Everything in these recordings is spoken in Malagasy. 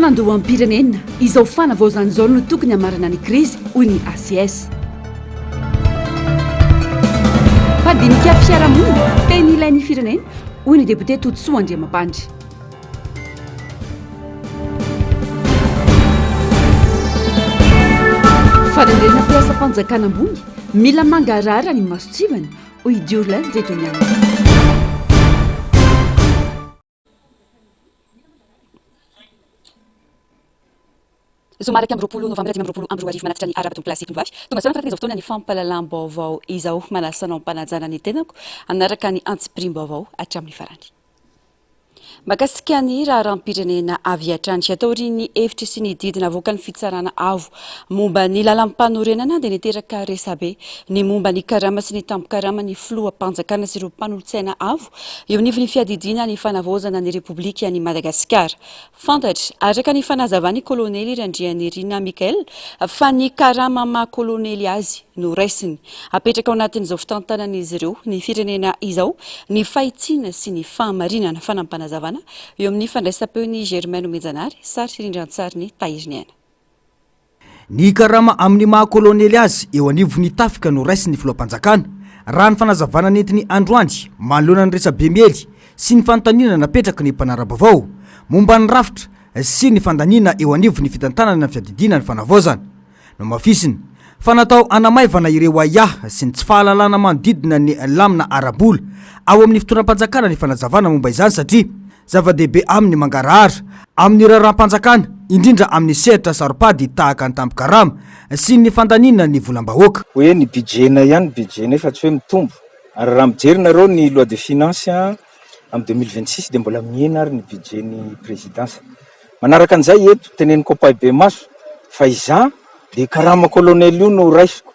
Fikaonandoham-pirenena, izao fanavaozana izao no tokony hamarana ny krizy, hoy ny ACS. Mpandinika fiarahamonina, teny ilain'ny firenena, hoy ny depiote Todisoa Andriamampandry. Fanendrena mpiasam-panjakana ambony, mila mangarahara ny mason-tsivana, hoy i Diorlin Ndretoniana. Zoma 21 novambra 2025 manatitra ny arahaba tompokolahy sy tovovavy. Tonga soa anatin'izao fotoana ny fampahalalam-baovao izao. Manasa anao am-panajana ny tenako hanaraka ny antsipiriam-baovao hatramin'ny farany. Mahakasika ny raharaham-pirenena avy hatrany. Taorian'ny hevitra sy ny didy navoakan'ny Fitsarana Avo momba ny lalàm-panorenana dia niteraka resabe ny momba ny karama sy ny tambin-karaman'ny filoham-panjakana sy ireo mpanolotsaina avo eo anivon'ny fiadidiana ny fanavaozana ny Repoblikan'i Madagasikara. Fantatra, araka ny fanazavan'ny Kolonely Randrianirina Michael, fa ny karama maha kolonely azy no raisiny. Apetraka ao anatin'izao fitantanan'izy ireo ny firenena izao ny fahitsiana sy ny fahamarinana. Fanampinazavana eo amin'ny fandraisam-peon'i Germain Nomenjanahary, sary sy rindran-tsarin'i Tahiriniaina. Ny karama amin'ny maha kolonely azy eo anivon'ny tafika no raisin'ny filoham-panjakana, raha ny fanazavana nentiny androany manoloana ny resabe miely sy ny fanontaniana napetraky ny mpanara-baovao momba ny rafitra sy ny fandaniana eo anivon'ny fitantanana ny fiadidiana ny fanavaozana. Nohamafisiny fa natao hanamaivana ireo ahiahy sy ny tsy fahalalana manodidina ny lamina ara-bola ao amin'ny fitondram-panjakana ny fanazavana momba izany satria zava-dehibe amin'ny mangarahara amin'ny raharaham-panjakana, indrindra amin'ny sehatra saro-pady tahaka ny tambin-karama sy ny fandaniana ny volam-bahoaka. Hoe ny budget-nay ihany ny budget-nay fa tsy hoe mitombo. Ary raha mijery nareo ny loi de finance amin'ny 2026 dia mbola mihena ary ny budget-n'ny présidence. Manaraka an'izay eto, teneniko ampahibemaso fa izaho dia karama colonel io no raisiko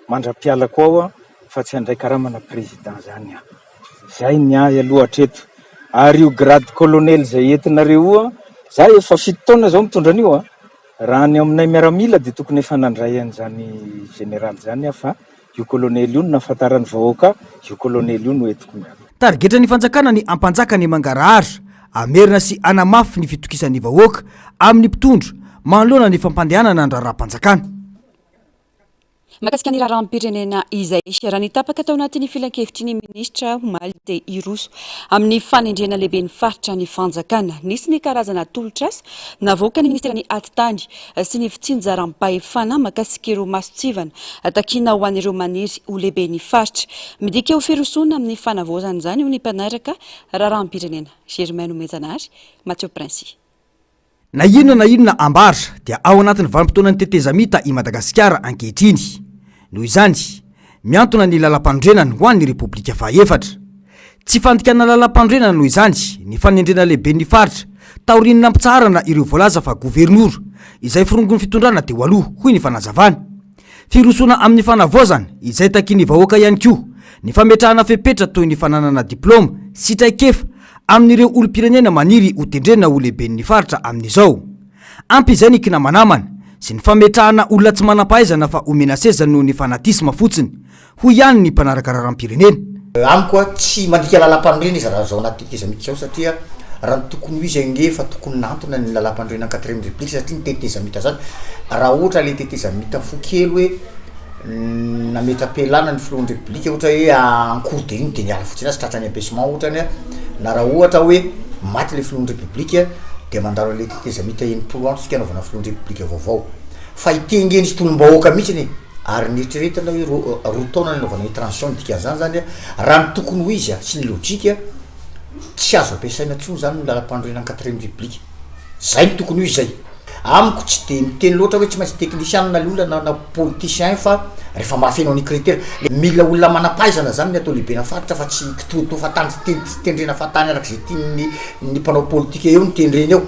mandra-pialako ao fa tsy handray karamana président zany aho. Zay ny ahy aloha hatreto. Ary io grade colonel zay entinareo io an, za efa fito taona zao mitondra an'io an, raha ny aminay miaramila dia tokony efa nandray an'izany général zany aho fa io colonel io no nahafantaran'ny vahoaka ahy, io colonel io no entiko miaraka. Tarigetran'ny fanjakana ny hampanjaka ny mangarahara, hamerina sy hanamafy ny fitokisan'ny vahoaka amin'ny mpitondra manoloana ny fampandehanana ny raharaham-panjakana. Mahakasika ny raharaham-pirenena izay, raha ny tapaka tao anatin'ny filankevitry ny minisitra omaly dia hiroso amin'ny fanendrena lehiben'ny faritra ny fanjakana. Nisy ny karazana tolotr'asa navoakan'ny minisiteran'ny Atitany sy ny fitsinjaram-pahefana mahakasika ireo mason-tsivana takiana ho an'ireo maniry ho lehiben'ny faritra. Midika ho firosoana amin'ny fanavaozana izany, hoy ny mpanaraka raharaham-pirenena, Germain Nomenjanahary, Mathieu Princi. Na inona na inona ambara dia ao anatin'ny vanim-potoanan'ny tetezamita i Madagasikara ankehitriny. Noho izany, mihantona ny lalampanorenana ho an'ny Repoblika fahaefatra. Tsy fandikana lalampanorenana noho izany ny fanendrena lehiben'ny faritra taorian'ny nampitsaharana ireo voalaza fa governora izay firongon'ny fitondrana teo aloha, hoy ny fanazavana. Firosoana amin'ny fanavaozana izay takian'ny vahoaka ihany koa ny fametrahana fepetra toy ny fananana diplaoma sy traikefa amin'ireo olom-pirenena maniry ho tendrena ho lehiben'ny faritra amin'izao. Ampy izay ny kinamanamana sy ny fametrahana olona tsy manam-pahaizana fa omena seza noho ny fanatisme fotsiny, hoy ihany ny mpanaraka raharaham-pirenena. Amiko a, tsy mandika lalam-panorenana izy raha zao anaty tetezamita izao satria raha ny tokony ho izy ange efa tokony nahantona ny lalam-panorenana quatrième république satria ny tetezamita zany raha ohatra le tetezamita fo kely hoe nametra-pialana ny filohan'ny république ohatra hoe en cours de iny de niala fotsiny azy tratran'ny empêchement ohatrany a, na raha ohatra hoe maty le filohan'ny république de mandalo an'le tetezamita 60 andro tsika anaovana filohan'ny république vaovao fa ity ange nisy tolom-bahoaka mihitsiny e. Ary nieritreretina hoe roa taona nanaovana ny transition, ny dikan'izany zany a, raha ny tokony ho izy a, sy ny lojika, tsy azo ampiasaina intsony zany ny lalam-panorenan'ny quatrième république, zay no tokony ho izy zay. Amiko tsy de miteny loatra hoe tsy maintsy teknisianina le olona na na politicien fa rehefa mahafeno an'io critère, mila olona manam-pahaizana zany ny atao lehibena faritra fa tsy kitoatoa fahatany sy tendrena fahatany arak'izay tian'ny ny mpanao politika eo no tendrena eo.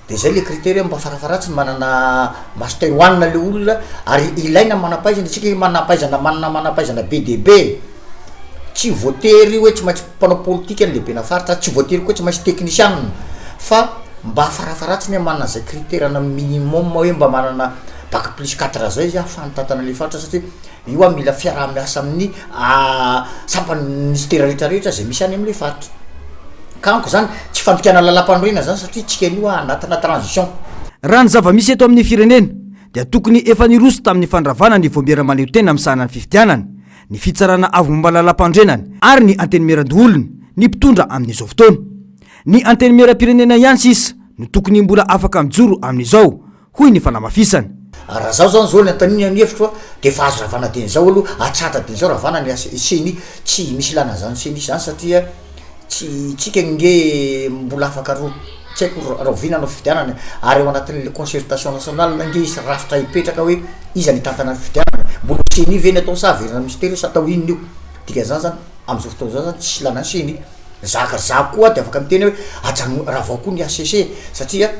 De zay le critère hoe mba farafaharatsiny manana master one le olona ary ilaina manampahaizana, isika hoe manampahaizana manana manampahaizana be dia be e, tsy voatery hoe tsy maintsy mpanao politika ny lehibena faritra, tsy voatery koa hoe tsy maintsy teknisianina fa mba farafaharatsiny hoe manana zay critère ana minimum hoe mba manana bac plus quatre zay izy ahafahany mitantana le faritra satria io an mila fiaraha-miasa amin'ny sampan'ny ministera retraretra zay misy any amle faritra. Ka amiko zany tsy fandikana lalam-panorenana zany satria tsika anio anatina transition. Raha ny zava-misy eto amin'ny firenena dia tokony efa niroso tamin'ny fandravana ny vaomiera maneho tena misahana ny fifidianana, ny fitsarana avo momba ny lalam-panorenana ary ny antenimierandoholona ny mpitondra amin'izao fotoana. Ny antenimieram-pirenena ihany sisa no tokony mbola afaka mijoro amin'izao hoy ny fanamafisana. Raha zaho zany zao ny antanina ny hevitro a de efa azo ravana dieny zao aloha atsahatra dieny zao ravana ny ceni tsy misy ilana an'zany ceni zany satria tsy tsika nge mbola afaka ro tsy haiko rahoviana hanao fifidianana ary ao anatin'le concertation nationale nge hisy rafitra hipetraka hoe iza ny hitantana ny fifidianana mbola ho ceni ve ny atao sa averina ministera io sa atao inona io dikan'izany zany am'zao fotoana zao zany tsisy ilana ny ceni. Zaka za koa de afaka miteny hoe ajanony ravao koa ny HCC satria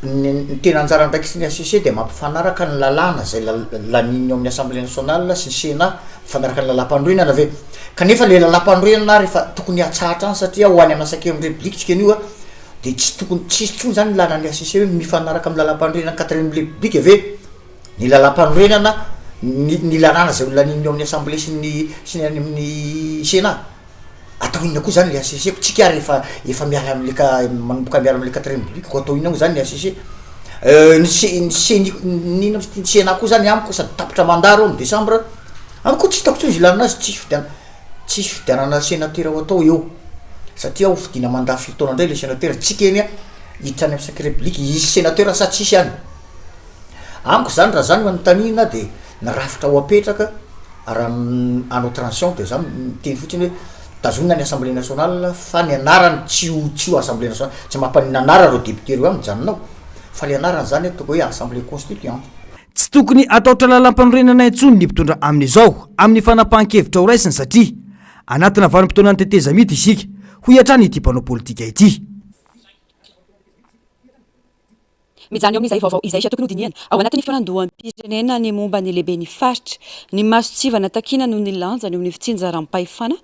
ny ny tena anjara andraikitry ny HCC de mampifanaraka ny lalàna zay lanian'ny ao amin'ny assemblée nationale sy ny sénat mifanaraka ny lalam-panorenana ve kanefa le lalam-panorenana ary efa tokony hatsahatra any satria ho any amina cinquième république tsika anio a de tsy tokony tsisy tsony zany ilana ny HCC hoe mifanaraka amy lalam-panorenana quatrième république ve Ny lalàmpanorenana, ny ny lalàna izay ho lanian'ny ao amin'ny assemblée sy ny sy ny any amin'ny sénat, atao inona koa zany le HCC ko tsika ary efa efa miala am'le ka- manomboka miala am'le quatrième république ko atao inona moa zany ny HCC? Ny C- ny CENI ny inona moa izy ty, ny sénat koa zany amiko sady tapitra mandat reo am décembre, amiko koa tsy hitako tsony izy ilana anazy, tsisy fidianana tsisy fidianana sénateur ho atao eo satria ho fidiana mandat firy taona ndray le sénateur, tsika anie hiditra any am cinquième république hisy sénateur sa tsisy any? Amiko zany raha zany no anontaniana de ny rafitra ho apetraka raha hanao transition de za miteny fotsiny hoe tazomina ny assemblée nationale fa ny anarany tsy ho tsy ho assemblée nationale, tsy mampaninona anarany reo député reo any mijanona ao fa le anarany zany ataoko hoe assemblée constituante. Tsy tokony hatahotra lalàmpanorenana intsony ny mpitondra amin'izao amin'ny fanapahan-kevitra horaisiny satria anatina vanim-potoanan'ny tetezamita isika, hoy hatrany ity mpanao politika ity. Mijanona eo amin'izay vaovao izay tokony hodinihana ao anatin'ny fikaonandoham-pirenena ny momba ny lehiben'ny faritra, ny mason-tsivana takiana noho ny lanjany eo amin'ny fitsinjaram-pahefana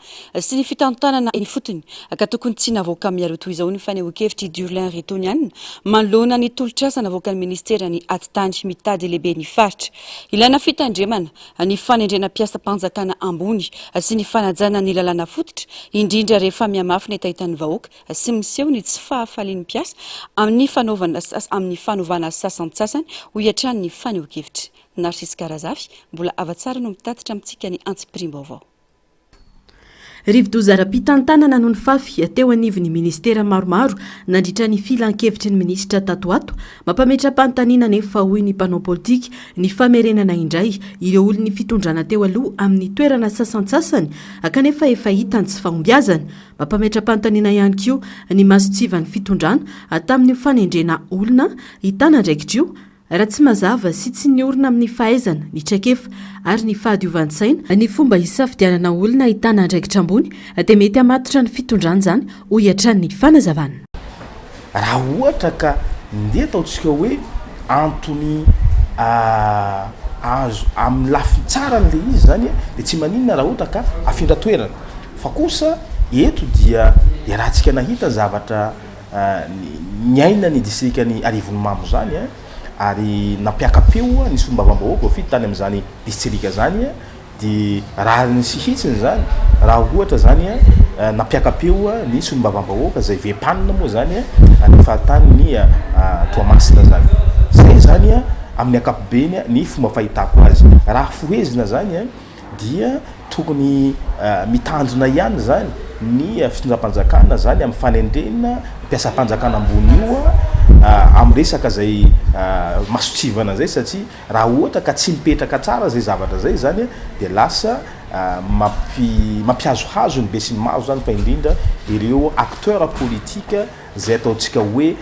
sy ny fitantanana eny ifotony ka tokony tsy navoaka mialoha toy izao ny fanehoan-kevitr'i Durlin Retoniana manoloana ny tolotr'asa navoakan'ny ministeran'ny Atitany mitady lehiben'ny faritra. Ilaina fitandremana ny fanendrena mpiasam-panjakana ambony sy ny fanajana ny lalàna fototra, indrindra rehefa mihamafy ny hetahetan'ny vahoaka sy miseho ny tsy fahafalian'ny mpiasa amin'ny fanaovana amin'ny fanovana sasantsasany, hoy hatrany ny fanehoan-kevitra. Narcisse Karazafy, mbola hava-tsara no mitatitra amintsika ny antsipiriam-baovao. Rivodoza ara-pitantanana no nifafy teo anivon'ny minisitera maromaro nandritra ny filankevitry ny minisitra tato ho ato. Mampametra-panontaniana anefa, hoy ny mpanao politika, ny famerenana indray ireo olon'ny fitondrana teo aloha amin'ny toerana sasantsasany kanefa efa hita ny tsy fahombiazana. Mampametra-panontaniana ihany koa ny mason-tsivan'ny fitondrana tamin'io fanendrena olona hitana andraikitra io, raha tsy mazava sy tsy niorina amin'ny fahaizana, ny traikefa ary ny fahadiovan-tsaina ny fomba hisafidianana olona hitana andraikitra ambony dia mety hamatotra ny fitondrana izany, hoy hatrany ny fanazavana. Raha ohatra ka ndeha ataontsika hoe antony azo amin'ny lafiny tsarany le izy zany dia tsy maninona raha ohatra ka afindra toerana fa kosa eto dia iarahantsika nahita ny zavatra niainan'ny distrikan'i Arivonimamo zany ary nampiaka-peo ny solombavambahoaka voafidy tany amin'izany distrika zany Dia rariny sy hitsiny izany raha ohatra izany nampiaka-peo ny solombavambahoaka izay vmpanina moa izany any fahatanin'i Toamasina izany. Izay izany amin'ny ankapobeny ny fomba fahitako azy. Raha fohezina izany dia tokony mitandrina ihany izany ny fitondram-panjakana izany amin'ny fanendrena mpiasam-panjakana ambony io amin'ny resaka izay mason-tsivana izay satria Raha ohatra ka tsy mipetraka tsara zay zavatra zay zany dia lasa mampi mampihazohazo ny besinimaro zany fa indrindra ireo acteurs politiques zay ataontsika hoe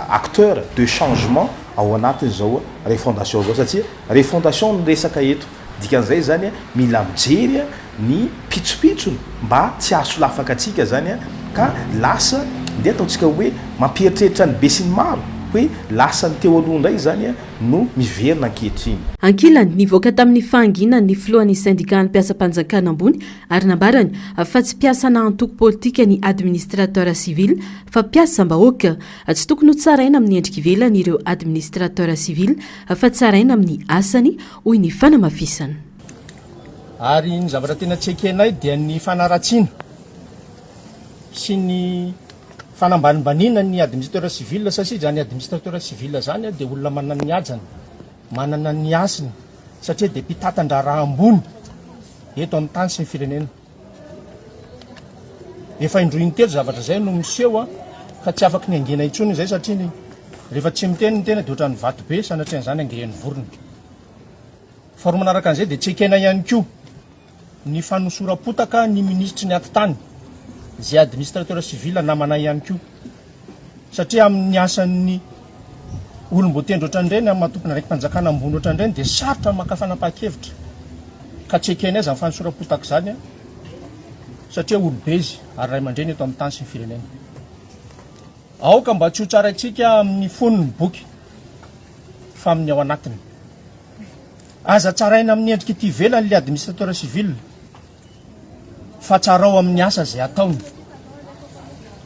acteurs de changement ao anatin'izao refondation zao satria refondation no resaka eto dikan'izay zany mila mijery ny pitsopitsony mba tsy hahasolafaka antsika zany ka lasa ndeha ataontsika hoe mampieritreritra ny besinimaro hoe lasa ny teo aloha indray zany no miverina ankehitriny. Ankilany, nivoaka tamin'ny fahanginany ny filohan'ny sendikan'ny mpiasam-panjakana ambony ary nambarany fa tsy mpiasana antoko politika ny administrateur civil fa mpiasam-bahoaka. Tsy tokony ho tsaraina amin'ny endrika ivelany ireo administrateur civil fa tsaraina amin'ny asany, hoy ny fanamafisana. Ary ny zavatra tena tsy ekenay dia ny fanaratsiana. sy ny fanambanimbaniana ny administrateur civil satria izany administrateur civil izany dia olona manana ny hajany, manana ny hasiny satria dia mpitantan-draharaha ambony eto amin'ny tany sy ny firenena. Efa indroa intelo zavatra izay no miseho ka tsy afaky ny hangina intsony izay satria ny rehefa tsy miteny ny tena dia ohatran'ny vato be sanatria an'izany angehan'ny vorona. Faharoa manaraka an'izay dia tsy ekena ihany koa ny fanosoram-potaka ny minisitry ny atitany izay administrateur civil namanay ihany koa satria amin'ny asan'ny olom-boatendry ohatran'ireny amin'ny maha tompon'andraiki-panjakana ambony ohatran'ireny dia sarotra ny maka fanapahan-kevitra ka tsy ekenay izany fanosoram-potaka izany satria olobe izy ary ray aman-dreny eto amin'ny tany sy ny firenena. Aoka mba tsy ho tsaraintsika amin'ny fonony ny boky fa amin'ny ao anatiny. Aza tsaraina amin'ny endrika ety ivelany ilay administrateur civil fa tsarao amin'ny asa izay ataony.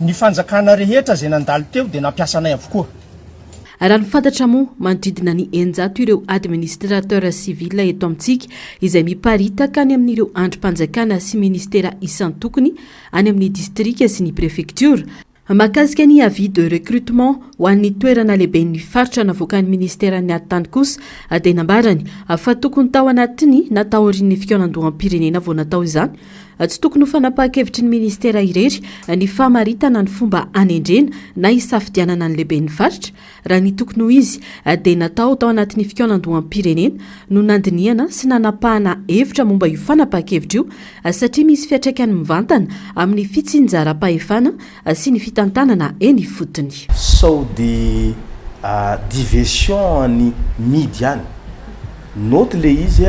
Ny fanjakana rehetra izay nandalo teo dia nampiasa anay avokoa. Raha ny fantatra moa, manodidina ny 600 ireo administrateurs civils eto amintsika izay miparitaka any amin'ireo andrim-panjakana sy minisitera isan-tokony any amin'ny distrika sy ny prefektiora. Mahakasika ny avis de recrutement ho an'ny toerana lehiben'ny faritra navoakan'ny minisiteran'ny ady tany kosa dia nambarany fa tokony tao anatin'ny na taorian'ny fikaonandoham-pirenena vao natao izany. Tsy tokony ho fanapahan-kevitry ny minisitera irery ny famaritana ny fomba hanendrena na hisafidianana ny lehiben'ny faritra Raha ny tokony ho izy dia natao tao anatin'ny fikaonandoham-pirenena no nandinihana sy nanapahana hevitra momba io fanapahan-kevitra io satria misy fiantraikany mivantana amin'ny fitsinjaram-pahefana sy ny fitantanana eny ifotony. Sao de diversion any midy any. Note le izy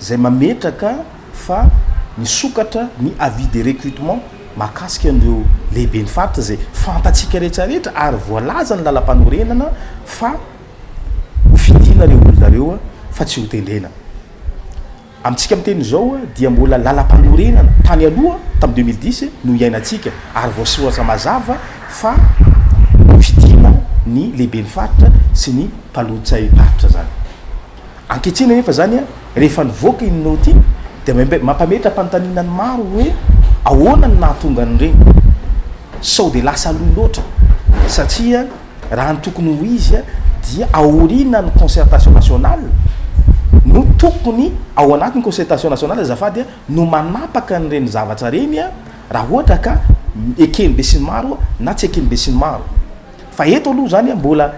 zay mametraka fa nisokatra ny avis de recrutement mahakasika an'ireo lehiben'ny faritra izay fantatsika rehetrarehetra ary voalazan'ny lalampanorenana fa ho fidiana ireo olona ireo fa tsy ho tendrena. Amintsika miteny izao dia mbola lalampanorenana tany aloha tamin'ny 2010 no iainantsika ary voasoratra mazava fa ho fidiana ny lehiben'ny faritra sy ny mpalotsai-paritra izany. Ankehitriny anefa izany, rehefa nivoaka iny naoty iny, dia mampametra-panontaniana ny maro hoe ahoana no nahatonga an'ireny? Sao dia lasa aloha loatra? Satria raha ny tokony ho izy dia aorianan'ny concertation nationale no tokony, ao anatin'ny concertation nationale azafady, no manapaka an'ireny zavatra ireny raha ohatra ka eken'ny besinimaro na tsy eken'ny besinimaro. Fa eto aloha izany mbola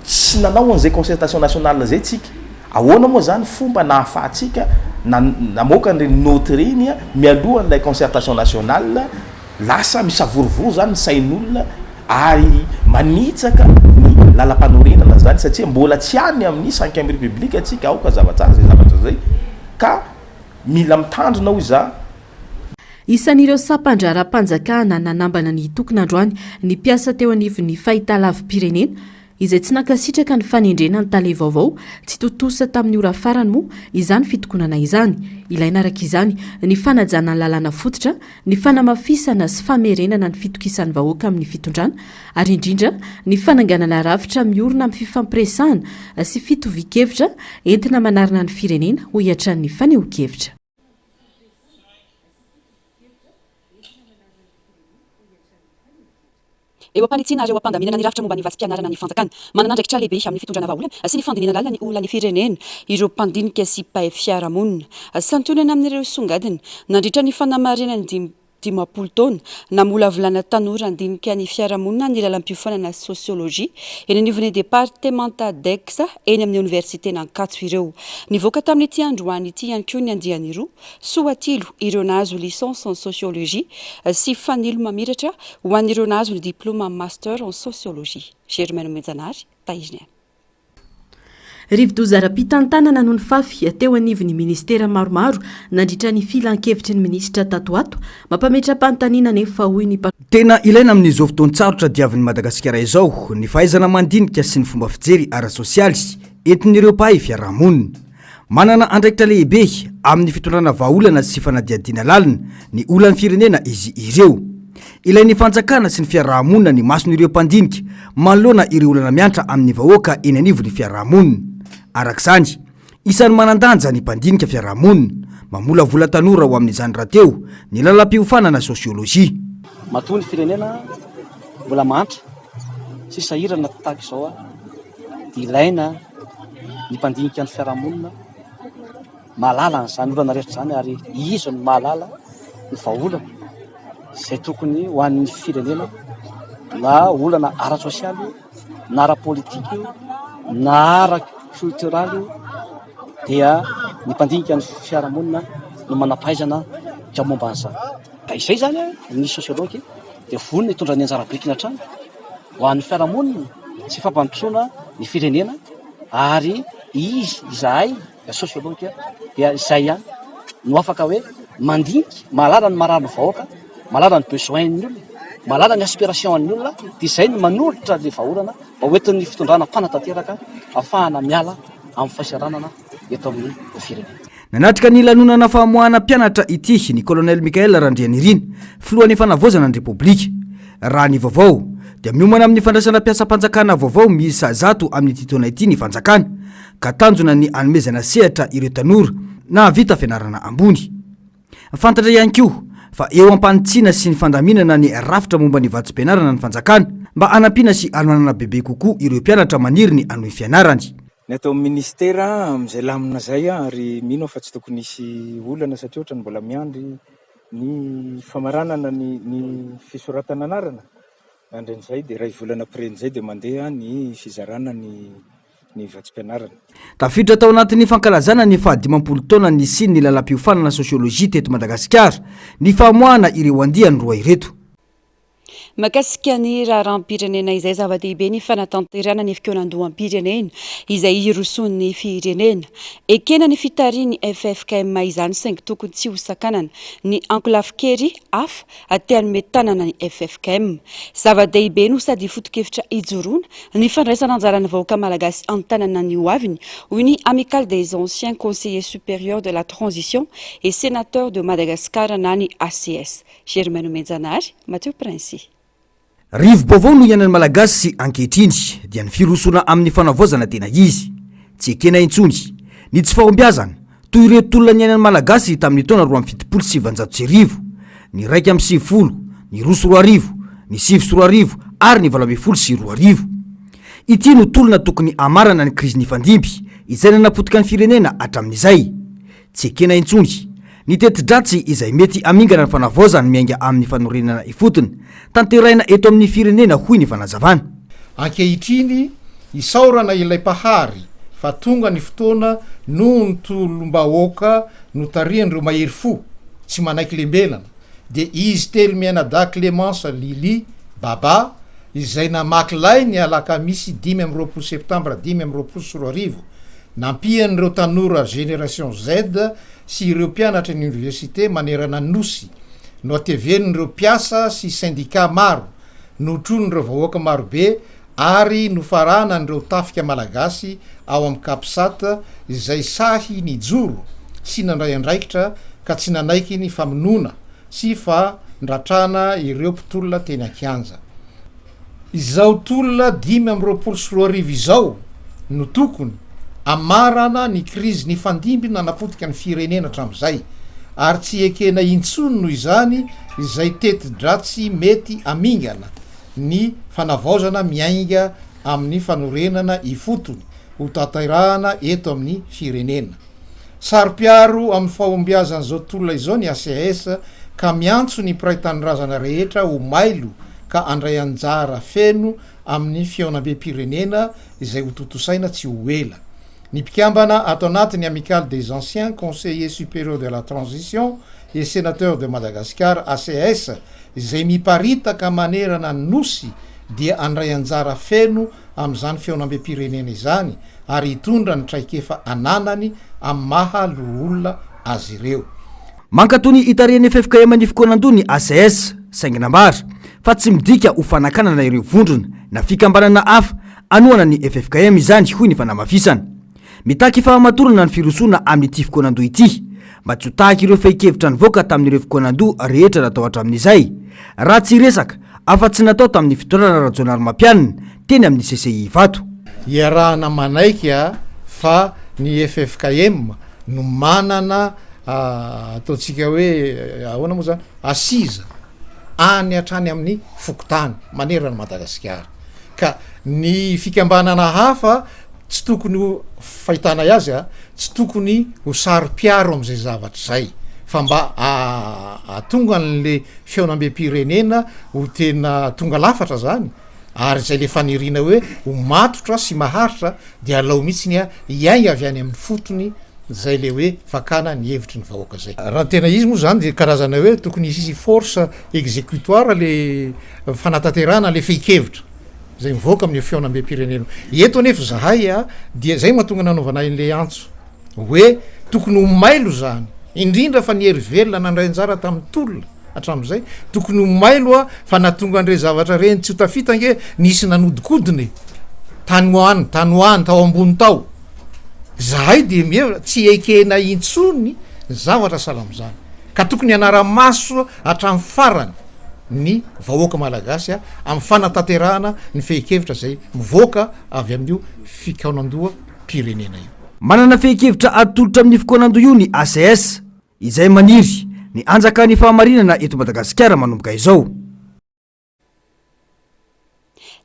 tsy nanao an'izay concertation nationale izay tsika. Ahoana moa izany fomba nahafahantsika namoaka an'ireny note ireny mialoha an'ilay concertation nationale? Lasa misavorovoro izany ny sain'olona ary manitsaka ny lalampanorenana izany satria mbola tsy any amin'ny cinquième république tsika, aoka hazava tsara izay zavatra izay ka mila mitandrina hoy za. Isan'ireo sampan-draharaham-panjakana nanambana ny hitokona androany ny mpiasa teo anivon'ny fahitalavi-pirenena izay tsy nankasitraka ny fanendrena ny tale vaovao tsy tontosa tamin'ny ora farany moa izany fitokonana izany. Ilaina araka izany ny fanajana ny lalàna fototra, ny fanamafisana sy famerenana ny fitokisan'ny vahoaka amin'ny fitondrana ary indrindra ny fananganana rafitra miorina amin'ny fifampiresahana sy fitovian-kevitra entina manarina ny firenena, hoy hatrany ny fanehoan-kevitra. Eo am-panitsiana ary eo am-pandaminana ny rafitra momba ny vatsim-pianarana ny fanjakana. Manana andraikitra lehibe amin'ny fitondrana vahaolana sy ny fandinihana lalina ny olan'ny firenena ireo mpandinika sy mpahay fiarahamonina. Santionany amin'ireo songadina nandritra ny fanamarinana ny 50 taona namolavolana tanora handinika ny fiarahamonina ny lalam-piofanana sosiolojia eny anivon'ny departemanta DECS eny amin'ny oniversiten'Ankatso ireo. Nivoaka tamin'ity androany ity ihany koa ny andiany roa, Soatilo ireo nahazo licence en sociologie sy Fanilo Mamiratra ho an'ireo nahazo ny diplaoma master en sociologie. Germain Nomenjanahary, Tahiriny. Rivodoza ara-pitantanana no nifafy teo anivon'ny minisitera maromaro nandritra ny filankevitry ny minisitra tato ho ato. Mampametra-panontaniana anefa, hoy ny. Tena ilaina amin'izao fotoan-tsarotra diavin'i Madagasikara izao ny fahaizana mandinika sy ny fomba fijery ara-tsosialy entin'ireo mpahay fiarahamonina. Manana andraikitra lehibe amin'ny fitondrana vahaolana sy fanadihadiana lalina ny olan'ny firenena izy ireo. Ilain'ny fanjakana sy ny fiarahamonina ny mason'ireo mpandinika manoloana ireo olana miantra amin'ny vahoaka eny anivon'ny fiarahamonina. Araka izany, isan'ny manan-danja ny mpandinika fiarahamonina. Mamolavola tanora ho amin'izany rahateo ny lalam-piofanana sosiolojia. Matoa ny firenena mbola mahantra sy sahirana tahaka izao dia ilaina ny mpandinika ny fiarahamonina mahalala an'izany olana rehetra izany ary izy no mahalala ny vahaolana izay tokony ho an'ny firenena na olana ara-tsosialy io na ara-politika io na ara-koltoraly io dia ny mpandinika ny fiarahamonina no manam-pahaizana ka momba an'izany. Ka izay izany ny sosiology dia vonona hitondra ny anjara birikiny hatrany ho an'ny fiarahamonina sy fampandrosoana ny firenena ary izy izahay sosiology dia izay ihany no afaka hoe mandinika, mahalala ny marary ny vahoaka, mahalala ny besoin-ny olona, mahalala ny aspiration-n'ny olona dia izay no manolotra ny vahaolana mba ho entin'ny fitondrana mpanatanteraka ahafahana miala amin'ny fahasahiranana eto amin'ny firenena. Nanatrika ny lanonana famoahana mpianatra ity ny Colonel Michaël Randrianirina, filohan'ny Fanavaozana ny Repoblika. Raha ny vaovao, dia miomana amin'ny fandraisana mpiasam-panjakana vaovao miisa zato amin'ity taona ity ny fanjakana, ka tanjona ny hanomezana sehatra ireo tanora nahavita fianarana ambony. Fantatra ihany koa fa eo am-panitsiana sy ny fandaminana ny rafitra momba ny vatsim-pianarana ny fanjakana mba hanampiana sy hanohanana bebe kokoa ireo mpianatra maniry ny hanohy fianarany. Ny ato amin'ny minisitera amin'izay lamina izay ary mino aho fa tsy tokony hisy olana satria ohatran'ny mbola miandry ny famaranana ny ny fisoratana anarana, miandry an'izay dia iray volana après an'izay dia mandeha ny fizarana ny ny vatsim-pianarana. Tafiditra tao anatin'ny fankalazana ny fahadimampolo taona nisian'ny lalam-piofanana sosiolojia teto Madagasikara ny famoahana ireo andiany roa ireto. Mahakasika ny raharaham-pirenena izay zava-dehibe ny fanatanterahana ny fikaonandoham-pirenena izay hirosoan'ny firenena. Ekena ny fitarihin'ny ffkm izany saingy tokony tsy ho sakanana ny ankolafin-kery hafa te hanome tanana ny ffkm. Zava-dehibe no sady foto-kevitra ijoroana ny fandraisana anjaran'ny vahoaka malagasy an-tanana ny hoaviny, hoy ny Amicale des anciens conseillers supérieurs de la transition et sénateurs de Madagascar na ny ACS. Germain Nomenjanahary, Mathieu Princy. Rivo-baovao no iainan'ny Malagasy ankehitriny dia ny firosoana amin'ny fanavaozana tena izy. Tsy ekena intsony ny tsy fahombiazana toy ireo tolona niainan'ny Malagasy tamin'ny taona 1972, ny 91, ny 2002, ny 2009 ary ny 2018. Ity no tolona tokony hamarana ny krizy nifandimby izay nanapotika ny firenena hatramin'izay. Tsy ekena intsony ny teti-dratsy izay mety hamingana ny fanavaozana miainga amin'ny fanorenana ifotony tanterahina eto amin'ny firenena, hoy ny fanazavana. Ankehitriny, isaorana ilay Mpahary fa tonga ny fotoana noho ny tolom-bahoaka notarihan'ireo mahery fo tsy manaiky lembenana dia izy telo mianadahy Clémence Lily Baba izay namaky lay ny alakamisy 25 septambra 2025 Nampian'ireo tanora Génération Z sy ireo mpianatry ny oniversite manerana ny Nosy, nohatevenin'ireo mpiasa sy sendikà maro, notronin'ireo vahoaka marobe ary nofaranan'ireo tafika malagasy ao amin'ny Capsat izay sahy nijoro sy nandray andraikitra ka tsy nanaiky ny famonoana sy fandratrana ireo mpitolona teny an-kianja. Izao tolona 2025 izao no tokony hamarana ny krizy nifandimby nanapotika ny firenena hatramin'izay, ary tsy ekena intsony noho izany izay teti-dratsy mety hamingana ny fanavaozana miainga amin'ny fanorenana ifotony ho tanterahana eto amin'ny firenena. Saro-piaro amin'ny fahombiazan'izao tolona izao ny HCS ka miantso ny mpiray tanindrazana rehetra ho mailo ka handray anjara feno amin'ny fihaonambem-pirenena izay hotontosaina tsy ho ela. Ny mpikambana ato anatin'ny Amicale des Anciens Conseillers Supérieurs de la Transition et Sénateurs de Madagascar, ACS, izay miparitaka manerana ny Nosy dia handray anjara feno amin'izany fihaonambem-pirenena izany ary hitondra ny traikefa ananany amin'ny maha loholona azy ireo. Mankatò ny hitarihan'ny ffkm ny fikaonandoha ny ACS, saingy nambara fa tsy midika ho fanakanana ireo vondrona na fikambanana hafa hanohana ny ffkm izany, hoy ny fanamafisana. Mitaky fahamatorana ny firosoana amin'ity fikaonandoha ity, mba tsy ho tahaka ireo fehin-kevitra nivoaka tamin'ireo fikaonandoha rehetra natao hatramin'izay, raha tsy hiresaka afa-tsy natao tamin'ny fitondrana Rajaonarimampianina teny amin'ny CCI Ivato. Iarahana manaiky fa ny ffkm no manana ataontsika hoe ahoana moa zany, assise. any hatrany amin'ny fokontany manerana an'i Madagasikara. Ka ny fikambanana hafa tsy tokony ho, fahitanay azy a, tsy tokony ho saro-piaro amin'izay zavatra izay fa mba ahatonga an'le fihaonambem-pirenena ho tena tonga lafatra zany ary izay le faniriana hoe ho matotra sy maharitra dia alao mihitsy ny hiainga avy any amin'ny fotony zay le hoe fakana ny hevitry ny vahoaka zay. Raha ny tena izy moa zany de karazana hoe tokony hisy force exécutoire le fanatanterahana le fehin-kevitra zay mivoaka amin'io fihaonambem-pirenena io. Eto anefa zahay a dia zay mahatonga nanaovana an'le antso hoe tokony ho mailo zany, indrindra fa ny hery velona nandray anjara tamin'ny tolona hatramin'izay, tokony ho mailo a fa nahatonga an'ireny zavatra ireny tsy ho tafita ange nisy nanodikodina e, tany ho any, tany ho any, tao ambony tao. Zahay dia mihevitra tsy ekena intsony ny zavatra sahala amin'izany ka tokony hanara-maso hatramin'ny farany ny vahoaka malagasy amin'ny fanatanterahana ny fehin-kevitra izay mivoaka avy amin'io fikaonandoham-pirenena io. Manana fehin-kevitra atolotra amin'ny fikaonandoha io ny ACS, izay maniry ny hanjakan'ny fahamarinana eto Madagasikara manomboka izao.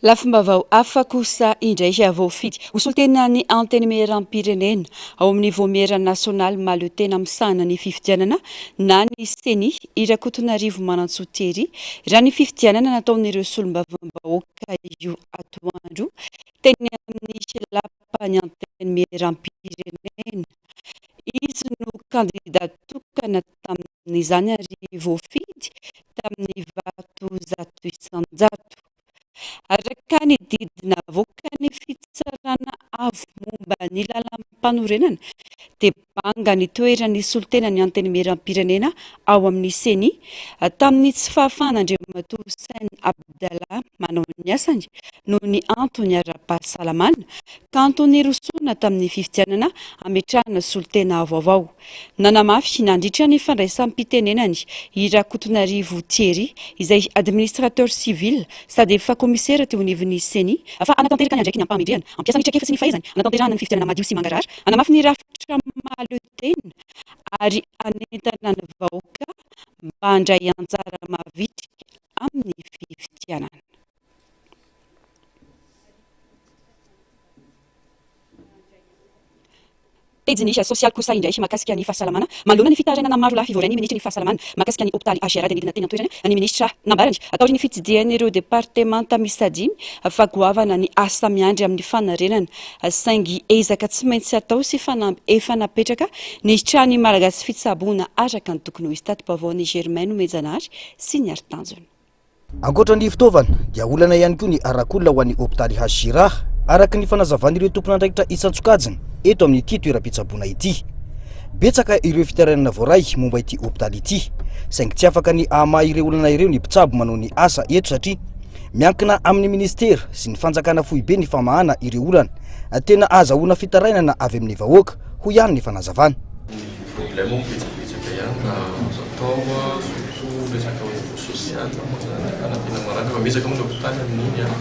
Lafim-baovao hafa kosa indray voafidy ho solontenan'ny Antenimierampirenena ao amin'ny Vaomiera Nasionaly Mahaleotena misahana ny fifidianana na ny Ceni i Rakotonarivo Manantsoa Thierry raha ny fifidianana nataon'ireo solombavambahoaka io atoandro teny amin'ny lapan'ny Antenimierampirenena. Izy no kandida tokana tamin'izany ary voafidy tamin'ny vato 100%. Araka ny didy navoakan'ny Fitsarana Avo momba ny Lalàmpanorenana dia banga ny toeran'ny solontenan'ny Antenimierampirenena ao amin'ny Ceni tamin'ny tsy fahafahan'Andriamatoa Hussein Abdallah manao ny asany noho ny antony ara-pahasalamana kanto nirosoana tamin'ny fifidianana hametrahana solontena vaovao. Nanamafy nandritra ny fandraisam-pitenenany i Rakotonarivo Thierry, izay administrateur civil sady efa kaomisera teo anivon'ny Ceni, fa hanatanteraka ny andraikiny am-pahamendrehana, hampiasa ny traikefa sy ny fahaizany hanatanterahana ny fifidianana madio sy mangarahara, hanamafy ny rafitra mahaleo tena ary hanentana ny vahoaka mba handray anjara mavitrika amin'ny fifidianana. Pejy ny sosialy kosa indray mahakasika ny fahasalamana. Manoloana ny fitarainana maro lafy voarain'ny minisitry ny fahasalamana mahakasika ny hopitaly HRA dia nidina teny an-toerana ny minisitra. Nambarany, taorian'ny fitsidihan'ireo departemanta miisa dimy fa goavana ny asa miandry amin'ny fanarenana saingy ezaka tsy maintsy atao sy fanamby efa napetraka ny trano malagasy fitsaboana araka ny tokony ho izy. Tati-baovaon'i Germain Nomenjanahary sy ny Haritanjona. Ankoatra ny fitaovana dia olana ihany koa ny arak'olona ho an'ny hopitaly HJRA, araka ny fanazavan'ireo tompon'andraikitra isan-tsokajiny eto amin'ity toeram-pitsaboana ity. Betsaka ireo fitarainana voaray momba ity hopitaly ity, saingy tsy afaka ny hamaha ireo olana ireo ny mpitsabo manao ny asa eto satria miankina amin'ny minisitera sy ny fanjakana foibe ny famahana ireo olana tena ahazahoana fitarainana avy amin'ny vahoaka, hoy ihany ny fanazavana. Ny problème moa betsabetsaka ihany raha azo atao surtout resaka au niveau social moa zany fanampiana marary fa miezaka moa ny hopitaly amin'iny an,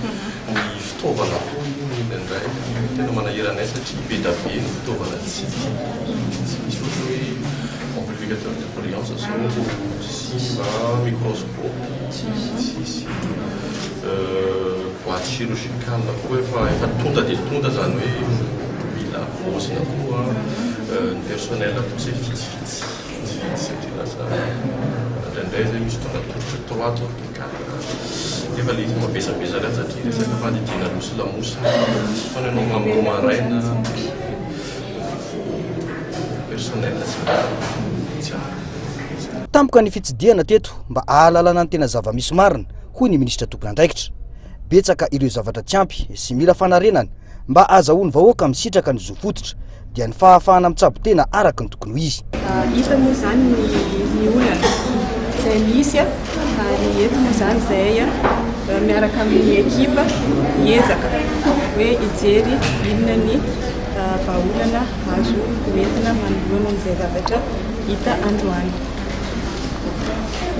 ny fitaovana koa io indraindray tena manahirana anay satria be da be ny fitaovana tsy tsy misy ohatra hoe amplificateur de brillance zao simba, microscope tsisy, boite chirurgicale koa efa efa tonta dia tonta zany hoe mila havaozina koa. Ny personnel koa zay vitsivitsy, vitsivitsy satria lasa indraindray zay misy tonga tolotra trois tolotra quatre nefa le izy mavesabesatra ihany satria resaka fandidiana loha sy lamosina misy fotoana ianao mamoha maraina personnel tsy tsy ampy. Tampoka ny fitsidihana teto mba hahalalana ny tena zava-misy marina, hoy ny minisitra tompon'andraikitra. Betsaka ireo zavatra tsy ampy sy mila fanarenana mba hahazahoan'ny vahoaka misitraka ny zo fototra, dia ny fahafahana mitsabo tena araka ny tokony ho izy. Hita moa izany ny olana izay misy ary eto moa izany izahay miaraka amin'ny ekipa hiezaka hoe hijery inona ny vahaolana azo hoentina manoloana an'izay zavatra hita androany.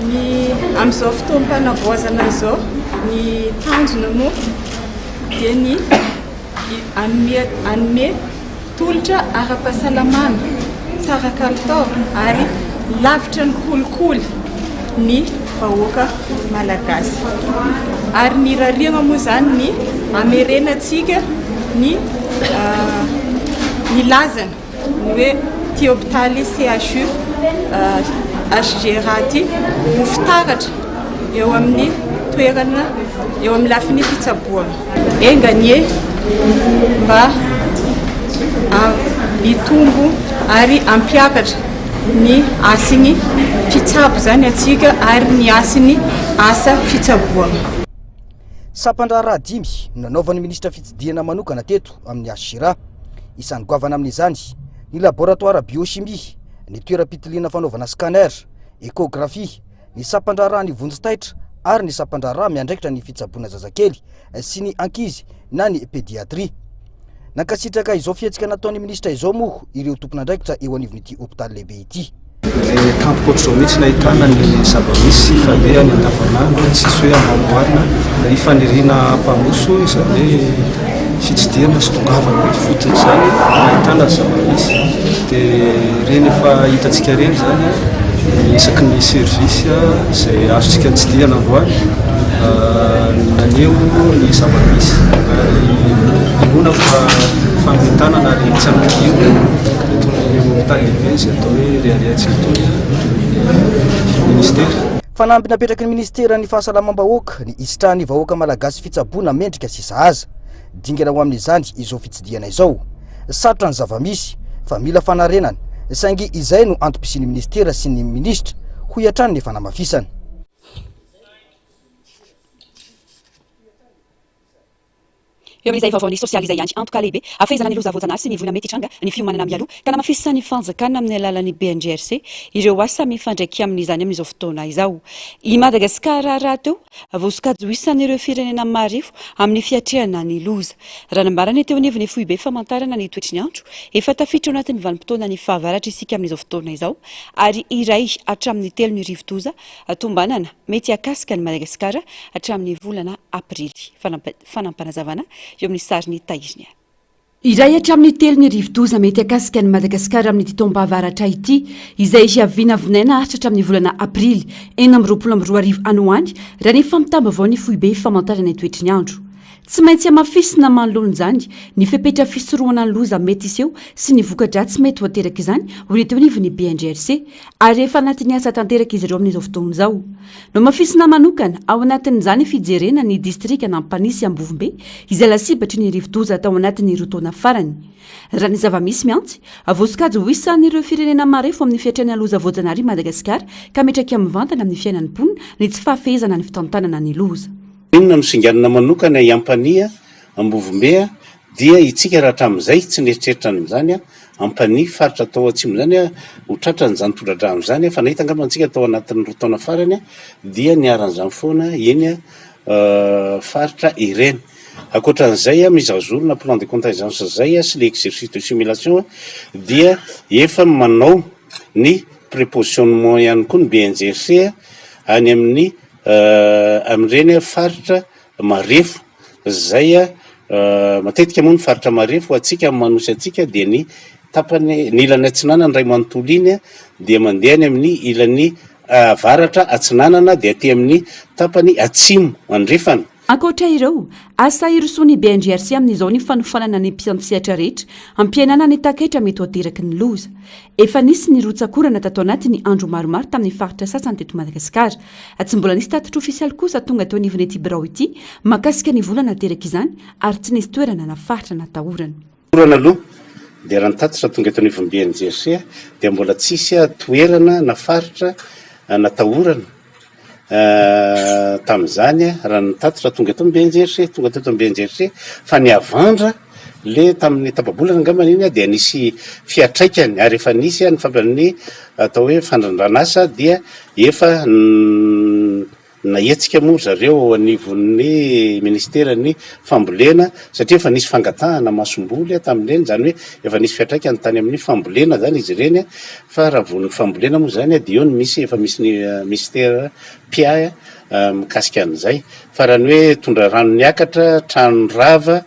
Ny amin'izao fotoam-panavaozana izao ny tanjona moa dia ny hanome hanome tolotra ara-pahasalamana tsara kalitao ary lavitra ny kolikoly. ny vahoaka malagasy. Ary ny irariagna moa izany ny hamerenantsika ny ny lazany, ny hoe ity hopitaly CHU HJRA ity ho fitaratra eo amin'ny toerana, eo amin'ny lafiny fitsaboana. Enga anie mba hitombo ary hampiakatra ny hasin'ny mpitsabo izany antsika ary ny hasin'ny asa fitsaboana. Sampan-draharaha dimy no nanaovan'ny minisitra fitsidihana manokana teto amin'ny HJRA. Isan'ny goavana amin'izany ny laboratoara biochimie, ny toeram-pitiliana fanaovana scanner, échographie, ny sampan-draharahan'ny vonjy taitra ary ny sampan-draharaha miandraikitra ny fitsaboana zazakely sy ny ankizy na ny pédiatrie. Nankasitraka izao fihetsika nataon'ny minisitra izao moa ireo tompon'andraikitra eo anivon'ity hopitaly lehibe ity. Ilay tampoka ohatr'izao mihitsy nahitana ny zava-misy falehany andavanandro, tsisy hoe amboamboarina, ny faniriana hampandroso izany hoe fitsidihana sy tongavana ifotony izany nahitana ny zava-misy. Dia ireny efa hitantsika ireny izany isaky ny service izay azontsika notsidihana androany naneho ny zava-misy ary inoana fa fametanana ary tsy ampidino itony hopitaly lehibe izay atao hoe reharehantsika itony ny ministera. Fanamby napetraky ny ministeran'ny fahasalamam-bahoaka ny hisitrahan'ny vahoaka malagasy fitsaboana mendrika sy sahaza. Dingana ho amin'izany izao fitsidihana izao. Sarotra ny zava-misy fa mila fanarenana saingy izay no antom-pisian'ny ministera sy ny minisitra, hoy hatrany ny fanamafisana. Eo amin'izay vaovaon'ny sosialy izay ihany, antoka lehibe hafehezana ny loza voajanahary sy ny voina mety hitranga ny fiomanana mialoha ka namafisan'ny fanjakana amin'ny alalan'ny BNGRC ireo asa mifandraika amin'izany amin'izao fotoana izao. I Madagasikara rahateo voasokajy ho isan'ireo firenena marefo amin'ny fiatrehana ny loza. Raha nambarany teo anivon'ny foibe famantarana ny toetry ny andro, efa tafiditra ao anatin'ny vanim-potoanan'ny fahavaratra isika amin'izao fotoana izao ary iray hatramin'ny telo ny rivodoza tombanana mety hahakasika an'i Madagasikara hatramin'ny volana aprily. Fanampanazavana eo amin'ny sarin'i Tahiriny. Iray hatramin'ny telo ny rivodoza mety hahakasika an'i Madagasikara amin'ity taom-pahavaratra ity, izay vinavinaina haharitra hatramin'ny volana aprily 2026 any ho any, raha ny fampitam-baovaon'ny foibe famantarana ny toetry ny andro. Tsy maintsy hamafisina manoloana izany ny fepetra fisorohana ny loza mety hiseho sy ny voka-dratsy mety ho aterak'izany, hoy ny teo anivon'ny BNGRC, ary efa anatin'ny asa tanteraka izy ireo amin'izao fotoana izao. Nohamafisina manokana ao anatin'izany fijerena ny distrikan'Ampanihy sy Ambovombe izay lasibatry ny rivodoza tao anatin'ny roa taona farany. Raha ny zava-misy miantsy, voasokajy ho isan'ireo firenena marefo amin'ny fiatrehana loza voajanahary i Madagasikara ka miantraika mivantana amin'ny fiainan'ny mponina ny tsy fahafehezana ny fitantanana ny loza. Inona no singanina manokana i Ampanihy, Ambovombe dia itsika raha hatramin'izay tsy nieritreritra an'izany Ampanihy, faritra tao atsimo izany ho tratran'izany tondra-drano izany fa nahita angamba antsika tao anatin'ny roa taona farany dia niharan'izany foana eny faritra ireny. Ankoatran'izay mise à jour na plan de contingence izay sy le exercice de simulation dia efa manao ny prépositionnement ihany koa ny BNGRC any amin'ny amin'ireny faritra marefo izay matetika moa ny faritra marefo ho antsika amin'ny manosy antsika dia ny tapany ny ilany atsinanana iray manontolo iny dia mandeha any amin'ny ilany avaratra atsinanana dia aty amin'ny tapany atsimo andrefana. Ankoatra ireo, asa hirosoan'ny BNGRC amin'izao ny fanofanana ny mpiantsehatra rehetra hampihenana ny takaitra mety ho ateraky ny loza. Efa nisy ny rotsak'orana tato anatin'ny andro maromaro tamin'ny faritra sasany teto Madagasikara. Tsy mbola nisy tatitra ofisialy kosa tonga teo anivon'ity birao ity mahakasika ny vola nateraka izany ary tsy nisy toerana na faritra natahorana. Orana aloha dia raha ny tatitra tonga eto anivon'ny BNGRC dia mbola tsisy toerana na faritra natahorana tamin'izany raha ny tatitra tonga eto amin'ny BNGRC, tonga teto amin'ny BNGRC fa ny havandra le tamin'ny tapa-bolana angambany iny dia nisy fiantraikany ary efa nisy ny fampian'ny atao hoe fandrandran'asa dia efa nahetsika moa ry zareo ao anivon'ny ministeran'ny fambolena satria efa nisy fangatahana masomboly tamin'ireny, izany hoe efa nisy fiantraikany tany amin'ny fambolena izany izy ireny fa raha vao ny fambolena moa izany dia eo no misy efa misy ny ministera mpiahy mikasika an'izay fa raha ny hoe tondra rano niakatra, trano rava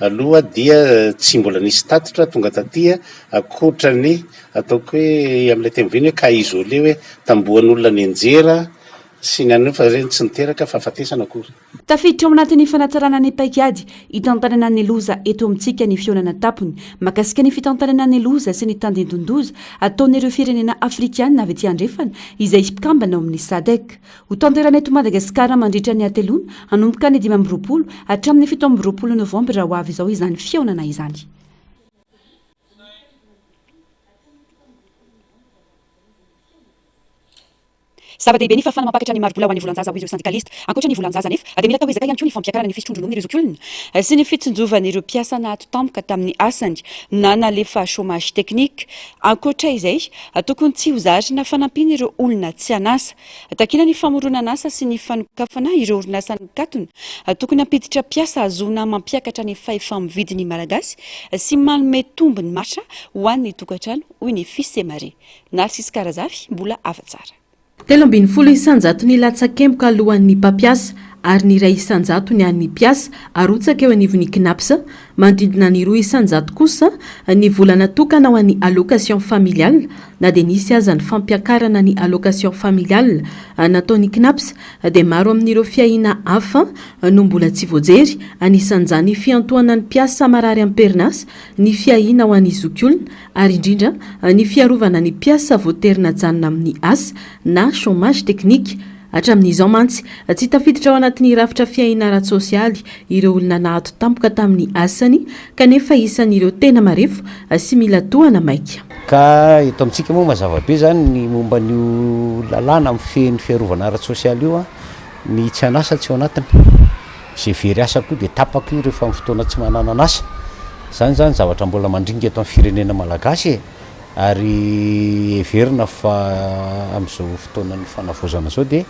aloha dia tsy mbola nisy tatitra tonga taty ankoatra ny ataoko hoe amin'ilay teny vahiny hoe cas isolé hoe tambohan'olona nianjera. sy ny an'ireo fa ireny tsy niteraka fahafatesana akory. Tafiditra ao anatin'ny fanatsarana ny paikady hitantanana ny loza eto amintsika ny fihaonana an-tampony mahakasika ny fitantanana ny loza sy ny tandindon-doza ataon'ireo firenena afrikana avy aty andrefana izay mpikambana ao amin'ny Sadc. Hotanterahina eto Madagasikara mandritra ny hateloana hanomboka ny 25 hatramin'ny 27 novambra ho avy izao izany fihaonana izany. Zava-dehibe ny fahafahana mampakatra ny mari-bola ho an'ny volan-jaza hoy ireo sendikalista. Ankoatra ny volan-jaza anefa dia mila atao ezaka ihany koa ny fampiakarana ny fisotroan-drononon'ireo zokiolona sy ny fitsinjovan'ireo mpiasa naato tampoka tamin'ny asany na nalefa chômage technique. Ankoatra izay, tokony tsy ho zarina fanampiana ireo olona tsy an'asa. Takiana ny famoronana asa sy ny fanokafana ireo orinasa nikatona. Tokony hampiditra mpiasa hahazoana mampiakatra ny fahefa-mividy ny Malagasy sy manome tombony matra ho an'ny tokantrano hoy ny Fisemare. Narcisque Razafy, mbola hafa tsara. 13 isan-jaton'ny latsakemboka alohan'ny mpampiasa ary ny iray isan-jatony an'ny mpiasa arotsaka eo anivon'ny Cnaps. Manodidina ny 2% kosa ny vola natokana ho an'ny allocation familiale. Na dia nisy aza ny fampiakarana ny allocation familiale nataon'ny Cnaps dia maro amin'ireo fiahiana hafa no mbola tsy voajery, anisan'izany fiantohana ny mpiasa marary am-perinasa, ny fiahiana ho an'ny zokiolona ary indrindra ny fiarovana ny mpiasa voatery najanona amin'ny asa na chômage technique. Hatramin'izao mantsy, tsy tafiditra ao anatin'ny rafitra fiahiana ara-tsosialy ireo olona naato tampoka tamin'ny asany kanefa isan'ireo tena marefo sy mila tohana maika. Ka eto amintsika moa mazava be izany ny momba an'io lalàna mifehy ny fiarovana ara-tsosialy io, ny tsy an'asa tsy ao anatiny. Izay very asa koa dia tapaka io rehefa amin'ny fotoana tsy mananana asa. Izany izany zavatra mbola mandringa eto amin'ny firenena malagasy e! Ary heverina fa amin'izao fotoanan'ny fanavaozana izao dia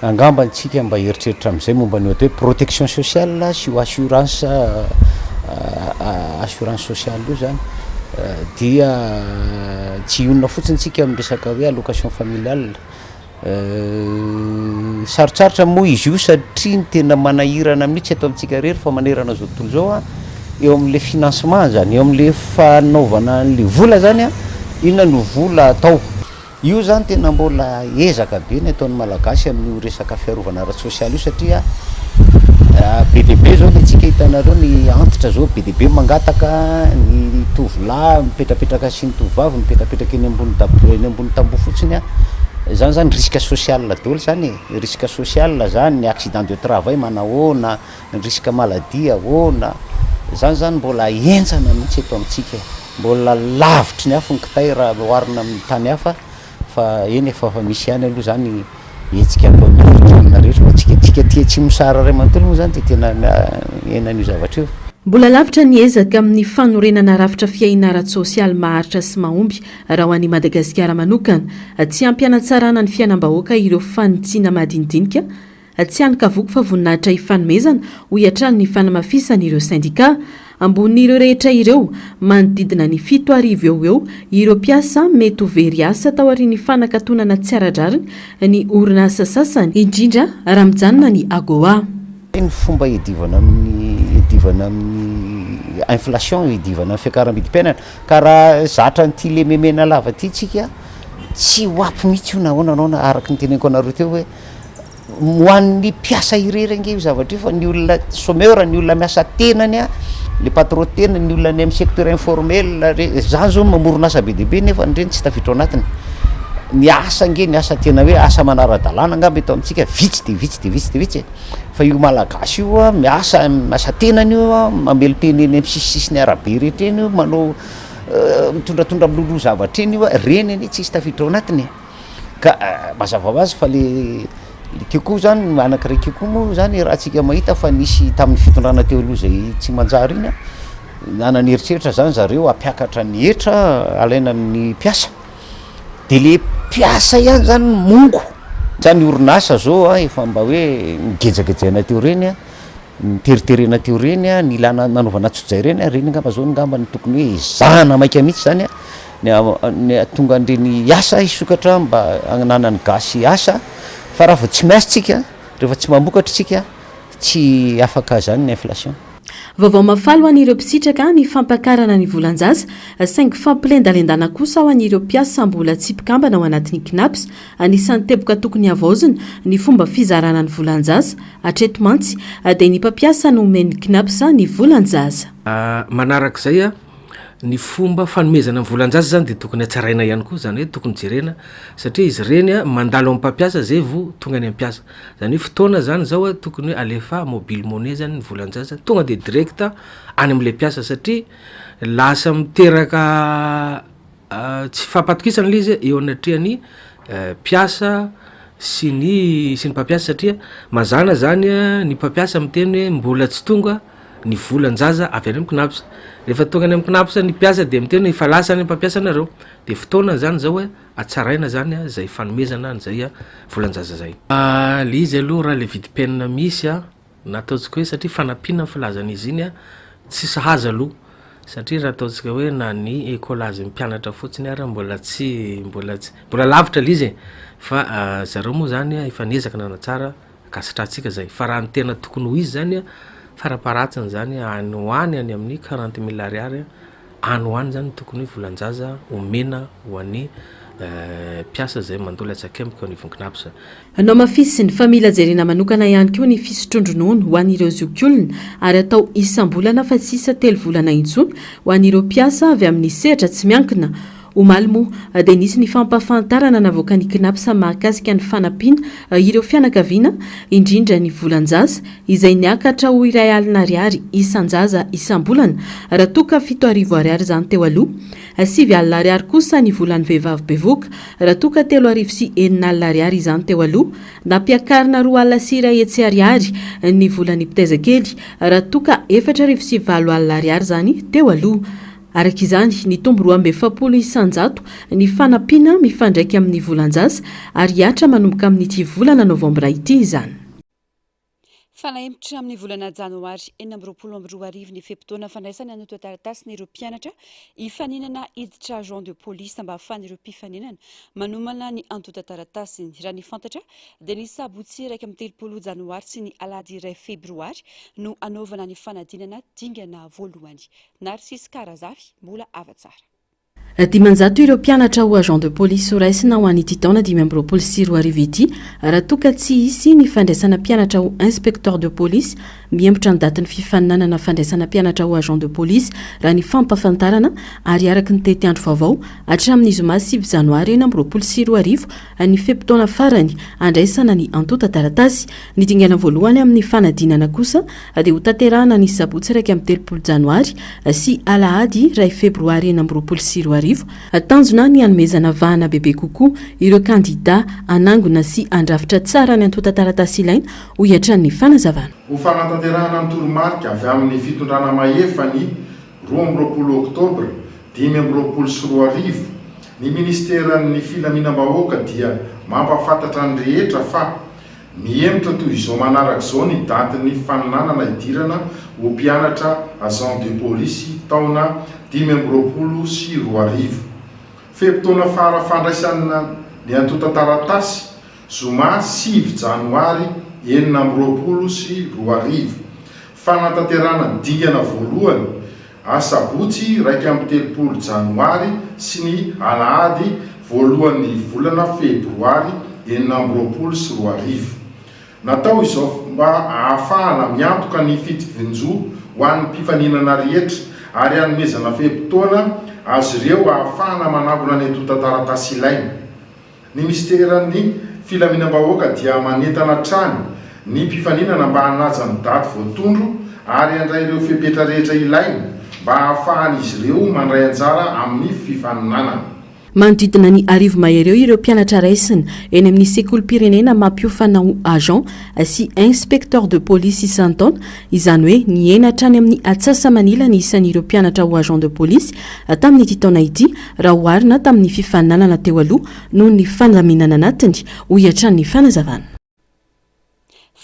angamba antsika mba hieritreritra amin'izay momba ny atao hoe protection sociale sy io assurance assurance sociale io izany dia tsy hionona fotsiny tsika amin'ny resaka hoe allocation familiale. Sarotsarotra moa izy io satria ny tena manahirana amin'io tsy eto amintsika irery fa manerana izao tontolo izao an, eo amin'ilay financement zany, eo amin'ilay fanaovana an'ilay vola zany an, inona no vola atao. Io zany tena mbola ezaka be ny ataon'ny Malagasy amin'io resaka fiarovana ara-tsosialy io satria be dia be zao ny antsika hitanareo ny antitra zao be dia be mangataka, ny tovolahy mipetrapetraka sy ny tovovavy mipetrapetraka eny ambony dab- eny ambony tamboho fotsiny an, zany zany risque social daholo zany e, risque social zany, ny accident de travail manahoana, ny risque maladie ahoana, zany zany mbola henjana mihitsy eto amintsika e, mbola lavitry ny afo ny kitay raha oharina amin'ny tany hafa fa eny e fa efa misy ihany aloha zany hetsika ataon'ny afrikanina rehetra fa tsika tsika aty atsimo sahara iray manontolo moa zany dia tena miaina an'io zavatra io. Mbola lavitra ny ezaka amin'ny fanorenana rafitra fiahiana ara-tsosialy maharitra sy mahomby raha ho an'i Madagasikara manokana. Tsy ampy hanatsarana ny fiainam-bahoaka ireo fanitsiana madinidinika Tsy hanin-kavoky fa voninahitra hifanomezana, hoy hatrany ny fanamafisan'ireo sendikà. Ambonin'ireo rehetra ireo, manodidina ny 7000 eo ho eo ireo mpiasa mety ho very asa taorian'ny fanakatonana tsy ara-drariny ny orinasa sasany, indrindra raha mijanona ny Agoa. Ny fomba hiadivana amin'ny hiadivana amin'ny inflation, hiadivana amin'ny fiakaram-bidim-piainana. Ka raha zatra an'ity lememena lava ity tsika, tsy ho ampy mihitsy io na ahoana na ahoana, araka ny teneniko anareo teo hoe Ho an'ny mpiasa irery ange io zavatra io fa ny olona chômeur, ny olona miasa tenany an, le patron tenany, ny olona any amin'ny secteur informel, re- zany zao no mamorona asa be dia be nefa ireny tsy tafiditra ao anatiny. Ny asa ange, ny asa tena hoe asa manara-dalàna angamba eto amintsika vitsy dia vitsy dia vitsy dia vitsy e, fa io malagasy io an, miasa miasa tenany io an, mamelon-tena eny amin'ny sisisisin'ny arabe rehetra eny io, manao mitondratondra miloloha zavatra eny io an, ireny anie tsisy tafiditra ao anatiny e. Ka mazava ho azy fa le le teo koa zany anakiray teo koa moa zany raha tsika mahita fa nisy tamin'ny fitondrana teo aloha zay tsy manjary iny a, nanana eritreritra zany zareo hampiakatra ny hetra alaina amin'ny mpiasa, de le mpiasa ihany zany no mongo, zany orinasa zao a efa mba hoe nigejagejaina teo reny a, niteriterena teo ireny a, nilana nanaovana antsojay ireny a, ireny angamba zao angamba no tokony hoe ezahana maika mihitsy zany a, ny ny hahatonga an'ireny asa hisokatra mba hananan'ny gasy asa, fa raha vao tsy miasa tsika, rehefa tsy mamokatra isika, tsy afaka zany ny inflation. Vaovao mahafaly ho an'ireo mpisitraka ny fampakarana ny volan-jaza, saingy fampilendalendana kosa ho an'ireo mpiasa mbola tsy mpikambana ao anatin'ny Cnaps. Anisan'ny teboka tokony havaozina ny fomba fizarana ny volan-jaza. Hatreto mantsy dia ny mpampiasa no omen'ny Cnaps ny volan-jaza. Manarak'izay, ny fomba fanomezana ny volan-jaza izany dia tokony hatsaraina ihany koa, izany hoe tokony jerena satria izy ireny mandalo amin'ny mpampiasa izay vao tonga any amin'ny mpiasa. Zany hoe fotoana zany zao a tokony hoe alefa mobile money zany ny volan-jaza tonga de direct any am'le mpiasa satria lasa miteraka tsy fampatokisana le izy eo anatrehan'ny mpiasa sy ny sy ny mpampiasa satria mazàna zany a ny mpampiasa miteny hoe mbola tsy tonga ny volan-jaza avy any amin'ny CNaPS, rehefa tonga any amin'ny CNaPS ny mpiasa de miteny hoe efa lasa any mpampiasa nareo, de fotoana zany zao hoe Hatsaraina zany zay fanomezana an'izay volan-jaza zay. Le izy aloha raha le vidim-piainana misy a, na ataontsika hoe satria fanampiana ny filazana izy iny a, tsy sahaza aloha satria raha ataontsika hoe na ny écolage ny mpianatra fotsiny ara mbola tsy mbola tsy mbola lavitra le izy e, fa zareo moa zany efa niezaka nanatsara ankasitrahantsika zay, fa raha ny tena tokony ho izy zany a, farampaharatsiny zany any ho any any amin'ny quarante mille ariary Any ho any izany tokony hoe volan-jaza omena ho an'ny mpiasa izay mandoa latsakemboka eo anivon'ny Cnaps. Nohamafisiny fa mila jerena manokana ihany koa ny fisotroan-dronono ho an'ireo zokiolona ary atao isam-bolana fa tsy isa-telo volana intsony ho an'ireo mpiasa avy amin'ny sehatra tsy miankina. Omaly moa dia nisy ny fampahafantarana navoakan'ny Cnaps mahakasika ny fanampiana ireo fianakaviana, indrindra ny volan-jaza, izay niakatra ho 120 ariary isan-jaza isam-bolana, raha toa ka 7000 ariary izany teo aloha. 90 ariary kosa ny volan'ny vehivavy bevohoka, raha toa ka 3600 ariary izany teo aloha. Nampiakarina 102 ariary ny volan'ny mpitaiza kely, raha toa ka 4080 ariary izany teo aloha. Araka izany, nitombo 42% ny fanampiana mifandraika amin'ny volan-jaza ary hihatra manomboka amin'ity volana novambra ity izany. Fanahemotra amin'ny volana janoary 2026 ny fe-potoana fandraisana ny antontan-taratasin'ireo mpianatra hifaninana hiditra agent de police mba hahafahan'ireo mpifaninana manomana ny antontan-taratasiny. Raha ny fantatra dia ny sabotsy 31 janoary sy ny alahady iray febroary no hanaovana ny fanadinana dingana voalohany. Narcisque Razafy, mbola hava tsara. 500 ireo mpianatra ho agent de police horaisina ho an'ity taona 2025 ity raha toa ka tsy hisy ny fandraisana mpianatra ho inspecteur de police. Mihemotra ny datin'ny fifaninanana fandraisana mpianatra ho agent de police raha ny fampahafantarana ary araka ny tetiandro vaovao hatramin'ny zoma 9 janoary 2026 ny fe-potoana farany handraisana ny antontan-taratasy. Ny dingana voalohany amin'ny fanadinana kosa dia hotanterahana ny sabotsy 31 janoary sy alahady iray febroary 2026. Tanjona ny hanomezana vahana bebe kokoa ireo kandidà hanangona sy handrafitra tsara ny antontan-taratasy ilaina, hoy hatrany ny fanazavana. Ho fanatanterahana ny toromarika avy amin'ny fitondrana mahefa ny 22 oktobra 2025, ny minisiteran'ny Filaminam-bahoaka dia mampahafantatra ny rehetra fa Mihemotra toy izao manaraka izao ny datin'ny faninanana hidirana ho mpianatra agent de police taona 2025. Fe-potoana fara fandraisana ny antontan-taratasy, zoma 9 janoary 2026. Fanatanterahana dingana voalohany, Asabotsy 31 janoary sy ny alahady voalohan'ny volana febroary 2026. Natao izao mba hahafahana miantoka ny fitovian-jo ho an'ny mpifaninana rehetra ary hanomezana fe-potoana azy ireo hahafahana manangona ny antontan-taratasy ilaina. Ny minisiteran'ny Filaminam-bahoaka dia manentana hatrany ny mpifaninana mba hanaja ny daty voatondro ary handray ireo fepetra rehetra ilaina mba hahafahan'izy ireo mandray anjara amin'ny fifaninanana. Manodidina ny arivo mahery eo ireo mpianatra raisina eny amin'ny sekolim-pirenena mampiofana ho agent sy inspecteur de police isan-taona, izany hoe nihena hatrany amin'ny atsasa-manila ny isan'ireo mpianatra ho agent de police tamin'ity taona ity raha oharina tamin'ny fifaninanana teo aloha noho ny fandaminana anatiny, hoy hatrany ny fanazavana.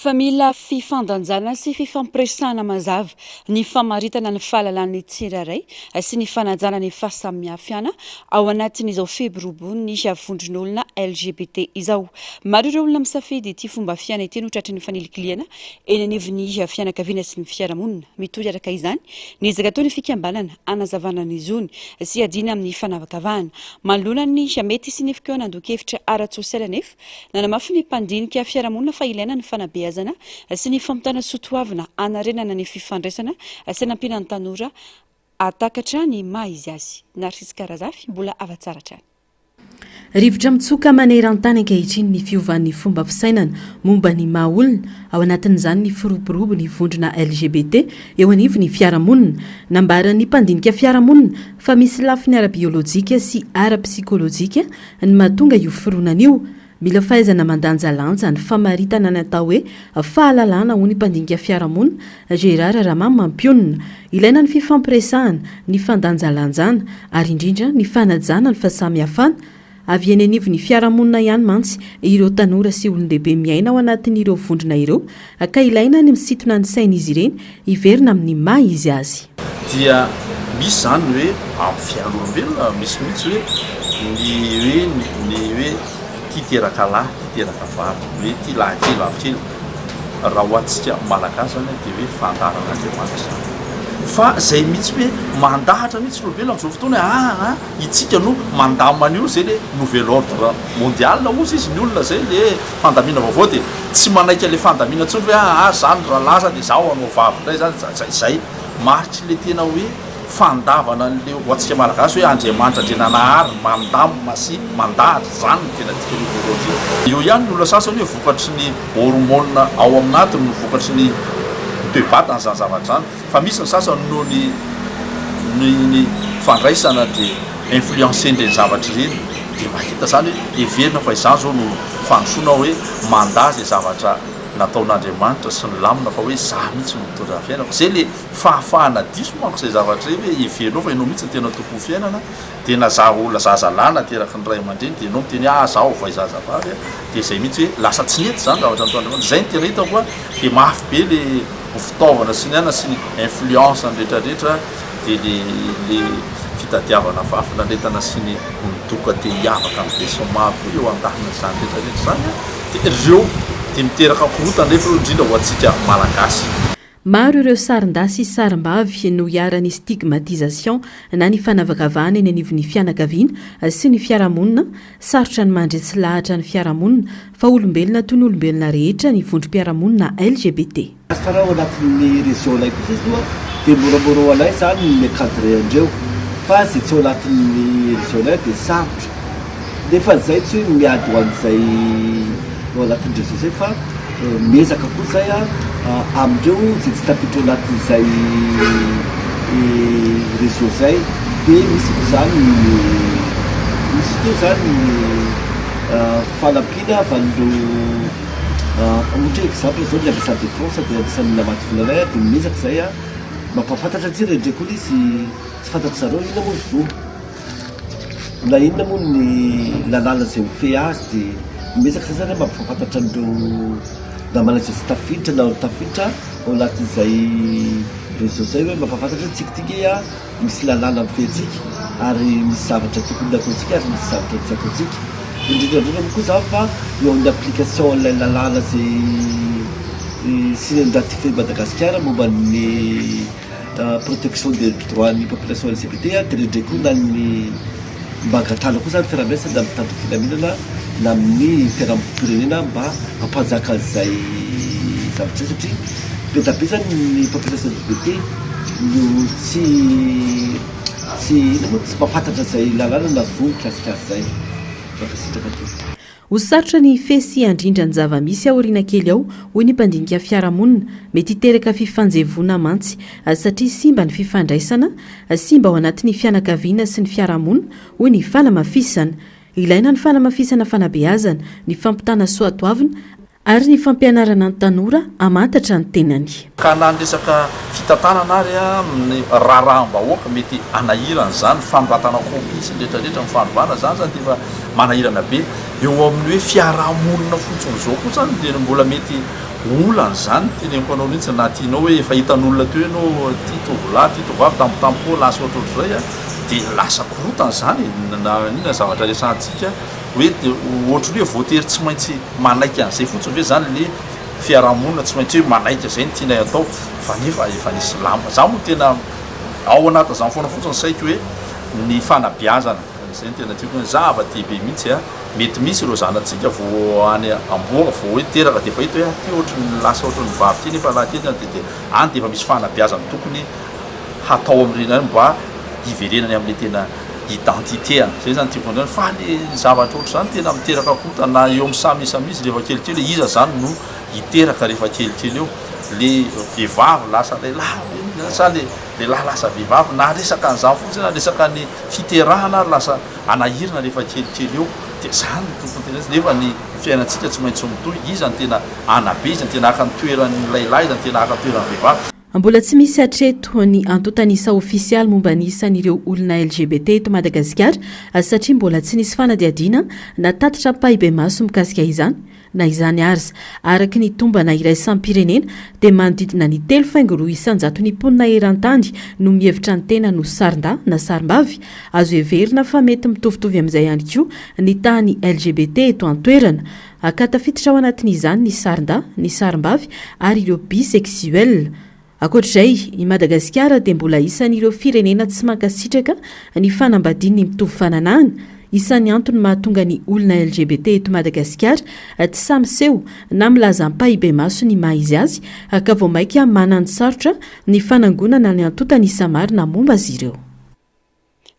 Fa mila fifandanjana sy fifampiresahana mazava ny famaritana ny fahalalan'ny tsirairay sy ny fanajana ny fahasamihafana ao anatin'izao febirobon'ny vondron'olona LGBT izao. Maro ireo olona misafidy ity fomba fiaina ity no tratry ny fanilikilihana eny anivon'ny fianakaviana sy ny fiarahamonina. Mitohy araka izany ny ezaka ataon'ny fikambanana hanazavana ny zony sy hiadiana amin'ny fanavakavahana. Manoloana ny mety hisian'ny fikaonandohan-kevitra ara-tsosialy anefa, Nanamafy ny mpandinika fiarahamonina fa ilaina ny fanabeazana sy ny fampitana soatoavina hanarenana ny fifandraisana sy hanampiana ny tanora hahatakatra ny maha izy azy. Narcisse Karazafy, mbola hava-tsara hatrany. Rivotra mitsoka maneran-tany ankehitriny ny fiovan'ny fomba fisainana momba ny maha olona, ao anatin'izany ny firoborobo ny vondrona LGBT eo anivon'ny fiarahamonina. Nambaran'ny mpandinika fiarahamonina fa misy lafiny ara-biolojika sy ara-psikolojika Ny mahatonga io fironana io, mila fahaizana mandanjalanja ny famaritana ny atao hoe fahalalana hoy ny mpandinika fiarahamonina, Gérard Ramamampionona. Ilaina ny fifampiresahana, ny fandanjalanjana ary indrindra ny fanajana ny fahasamihafana. Avy eny anivon'ny fiarahamonina ihany mantsy ireo tanora sy olon-dehibe miaina ao anatin'ireo vondrona ireo ka ilaina ny misintona ny sain'izy ireny hiverina amin'ny maha izy azy. Dia misy izany ny hoe amin'ny fiainan'olombelona misy mihitsy hoe ny hoe ny hoe ity teraka lahy, ity teraka vavy, ny hoe ity lahy kely, vavy kely. Raha ho antsika Malagasy izany dia hoe fandaharan'Andriamanitra izany. Fa izay mihitsy hoe mandahatra mihitsy ny olombelona amin'izao fotoana hoe aa itsika no mandamina an'io izay le nouvel ordre mondial hozy izy ny olona izay le fandaminana vaovao dia tsy manaiky an'ilay fandaminana intsony hoe aa zany rahalahy zany dia izaho hanao vavy indray zany, izay mariky ilay tena hoe fandavana an'ilay ho antsika Malagasy hoe Andriamanitra Andriananahary mandamina sy mandahatra, izany no tena dikan'io voalohany io. Eo ihany ny olona sasany hoe vokatry ny hormone ao amin'atiny no vokatry ny toe-batana izany zavatra izany, fa misy ny sasany noho ny ny ny fandraisana dia influencer-n'ireny zavatra ireny dia mahita izany hoe heverina fa izany izao no fandrosoana hoe mandà izay zavatra nataon'Andriamanitra sy ny lamina fa hoe za mihitsy no mitondra ny fiainako. Zay le fahafahana diso manko zay zavatra zay hoe heverinao fa ianao mihitsy no tena tompon'ny fiainana dia na za olona zaza lahy nateraky ny ray aman-dreny dia ianao miteny hoe ah za ovay zaza vavy a dia zay mihitsy hoe lasa tsy nety zany zavatra nataon'Andriamanitra. Zay no tena hitako a dia mafy be le fitaovana sy ny aina sy ny influence ny rehetra rehetra dia le le fitadiavana fahafinaretana sy ny midoka te hiavaka amin'ny besinimaro koa eo andanin'izany rehetra rehetra izany a. Dia ireo dia miteraka korontana nefa ireo indrindra ho antsika Malagasy. Maro ireo sarin-dahy sy sarim-bavy no iharan'ny stigmatisation na ny fanavakavahana eny anivon'ny fianakaviana sy ny fiarahamonina, sarotra ny mandresy lahatra ny fiarahamonina fa olombelona toy ny olombelona rehetra ny vondrom-piarahamonina LGBT. Fa raha ao anatin'ny réseau anay kosa izy aloha dia moramora ho anay izany ny mi-encadrer andreo fa izay tsy ao anatin'ny réseau anay dia sarotra. Nefa izay tsy hoe miady ho an'izay ao anatin'ny réseau izay fa miezaka koa izay amindreo izay tsy tafiditra ao anatin'izay réseau izay. Dia misy koa izany ny misy koa izany ny fanampiana avy amin'ireo Ohatra hoe exemple zao ny ambassade de France dia anisan'ny namatsy vola anay dia miezaka izahay mampahafantatra antsika indraindray koa ilay izy tsy fantatry zareo inona moa ny zo na inona moa ny lalàna izay mifehy azy dia miezaka izahay zany mampahafantatra an'ireo namana izay tsy tafiditra na tafiditra ao anatin'izay réseau izay hoe mampahafantatra hoe tsika ity nge Misy lalàna mifehy antsika ary misy zavatra tokony hataontsika ary misy zavatra tsy ataontsika. Indrindra indrindra moa koa izany fa eo amin'ny application an'ilay lalàna izay signé-n'ny Madagasikara momba ny protection des droits ny population LGBT dia indraindray koa na ny mba angatahana koa izany fiaraha-miasa na amin'ny mpitandro filaminana na amin'ny fiarahamonim-pirenena mba hampanjaka an'izay zavatra izay satria be dia be izany ny population LGBT no tsy tsy inona moa tsy mahafantatra izay lalàna na zo mikasika azy izay. Mankasitraka tompoko. Ho sarotra ny hifehy sy handrindra ny zava-misy aoriana kely ao, hoy ny mpandinika fiarahamonina. Mety hiteraka fifanjevoana mantsy, satria simba ny fifandraisana, simba ao anatin'ny fianakaviana sy ny fiarahamonina, hoy ny fanamafisana. Ilaina ny fanamafisana fanabeazana, ny fampitana soatoavina Ary ny fampianarana ny tanora hamantatra ny tenany. Ka na ny resaka fitantanana ary amin'ny raharaham-bahoaka mety hanahirana izany, fanoratana kopia sy ny rehetra rehetra, ny fanovana izany izany dia efa manahirana be. Eo amin'ny hoe fiarahamonina fotsiny izao koa izany dia mbola mety Olana izany teneniko anao mihitsy na tianao hoe efa hitan'olona teo ianao ity tovolahy ity tovovavy tampotampoka lasa ohatrohatr'izay a, dia lasa korontana izany e, na inona zavatra resahantsika hoe ohatran'ny hoe voatery tsy maintsy manaiky an'izay fotsiny ve izany le fiarahamonina, tsy maintsy hoe manaiky an'izay no tianay atao fa nefa efa nisy lamba. Za moa tena ao anatin'izany foana fotsiny ny saiko hoe ny fanabeazana, izay no tena tiako hoe zava-dehibe mihitsy a. Mety misy ireo zanatsika vao any ambohoka vao hoe teraka dia efa hita hoe aty ohatry ny lasa ohatry ny vavy ity nefa lahy kely dia dia any dia efa misy fanabeazana tokony hatao amin'ireny any mba hiverenany amin'ilay tena identité any. Zay zany tiako andriana fa le zavatra ohatr'izany tena miteraka korontana na eo amin'ny samy samy izy rehefa kelikely hoe iza zany no hiteraka rehefa kelikely eo, le vehivavy lasa lehilahy ve sa le lehilahy lasa vehivavy na resaka an'izany fotsiny na resaka ny fiterahana ary lasa hanahirana rehefa kelikely eo dia zany no tokony tenenina nefa ny fiainantsika tsy maintsy mitohy, iza no tena hanabe, iza no tena haka ny toeran'ny lehilahy, iza no tena haka ny toeran'ny vehivavy. Mbola tsy misy hatreto ny antontan'isa ofisialy momba ny isan'ireo olona LGBT eto Madagasikara satria mbola tsy nisy fanadihadiana na tatitra ampahibemaso mikasika izany. Na izany aza, araka ny tombana iraisam-pirenena, dia manodidina ny 3,2 isan-jaton'ny mponina eran-tany no mihevitra ny tenany ho sarin-dahy na sarim-bavy. Azo heverina fa mety mitovitovy amin'izay ihany koa ny tahan'ny LGBT eto an-toerana. Ka tafiditra ao anatin'izany ny sarin-dahy, ny sarim-bavy ary ireo bisexuel. Ankoatra izay, i Madagasikara dia mbola isan'ireo firenena tsy mankasitraka ny fanambadian'ny mitovy fananahana. Isan'ny antony mahatonga ny olona LGBT eto Madagasikara tsy sahy miseho na milaza ampahibemaso ny maha izy azy ka vao mainka mananosarotra ny fanangonana ny antontan'isa marina momba azy ireo.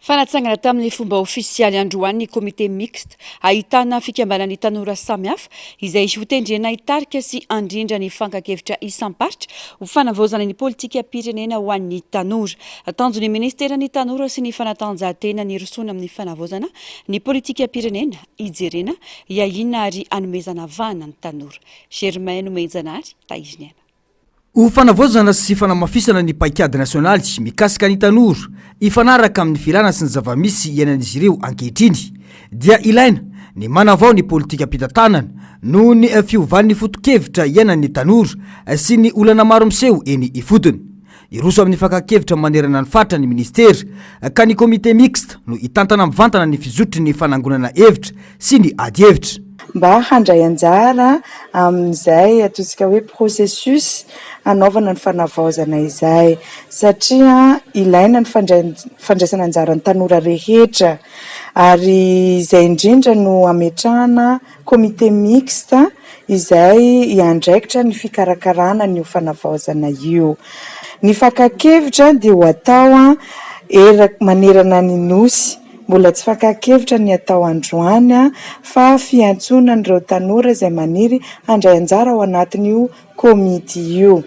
Fanatsangana tamin'ny fomba ofisialy androany ny comité mixte ahitana fikambanan'ny tanora samihafa izay hotendrena hitarika sy handrindra ny fankan-kevitra isam-paritra ho fanavaozana ny politikam-pirenena ho an'ny tanora. Tanjon'ny ministeran'ny tanora sy ny fanatanjahantena ny hirosoana amin'ny fanavaozana ny politikam-pirenena hijerena, hiahiana ary hanomezana vahana ny tanora. Germain Nomenjanahary, Tahiriniaina. Ho fanavaozana sy fanamafisana ny paikady nasionaly mikasika ny tanora hifanaraka amin'ny filana sy ny zava-misy iainan'izy ireo ankehitriny dia ilaina ny manavao ny politikam-pitantanana noho ny fiovan'ny foto-kevitra iainan'ny tanora sy ny olana maro miseho eny ifotony. Hiroso amin'ny fakan-kevitra manerana ny faritra ny minisitera ka ny comité mixte no hitantana mivantana ny fizotry ny fanangonana hevitra sy ny adihevitra. Mba handray anjara amin'izay ataontsika hoe processus hanaovana ny fanavaozana izay satria ilaina ny fandraisana anjaran'ny tanora rehetra ary izay indrindra no hametrahana comité mixte izay hiandraikitra ny fikarakarana an'io fanavaozana io. Ny fakan-kevitra dia ho atao era- manerana ny Nosy. Mbola tsy fakan-kevitra ny atao androany fa fiantsoana an'ireo tanora izay maniry handray anjara ao anatin'io komity io.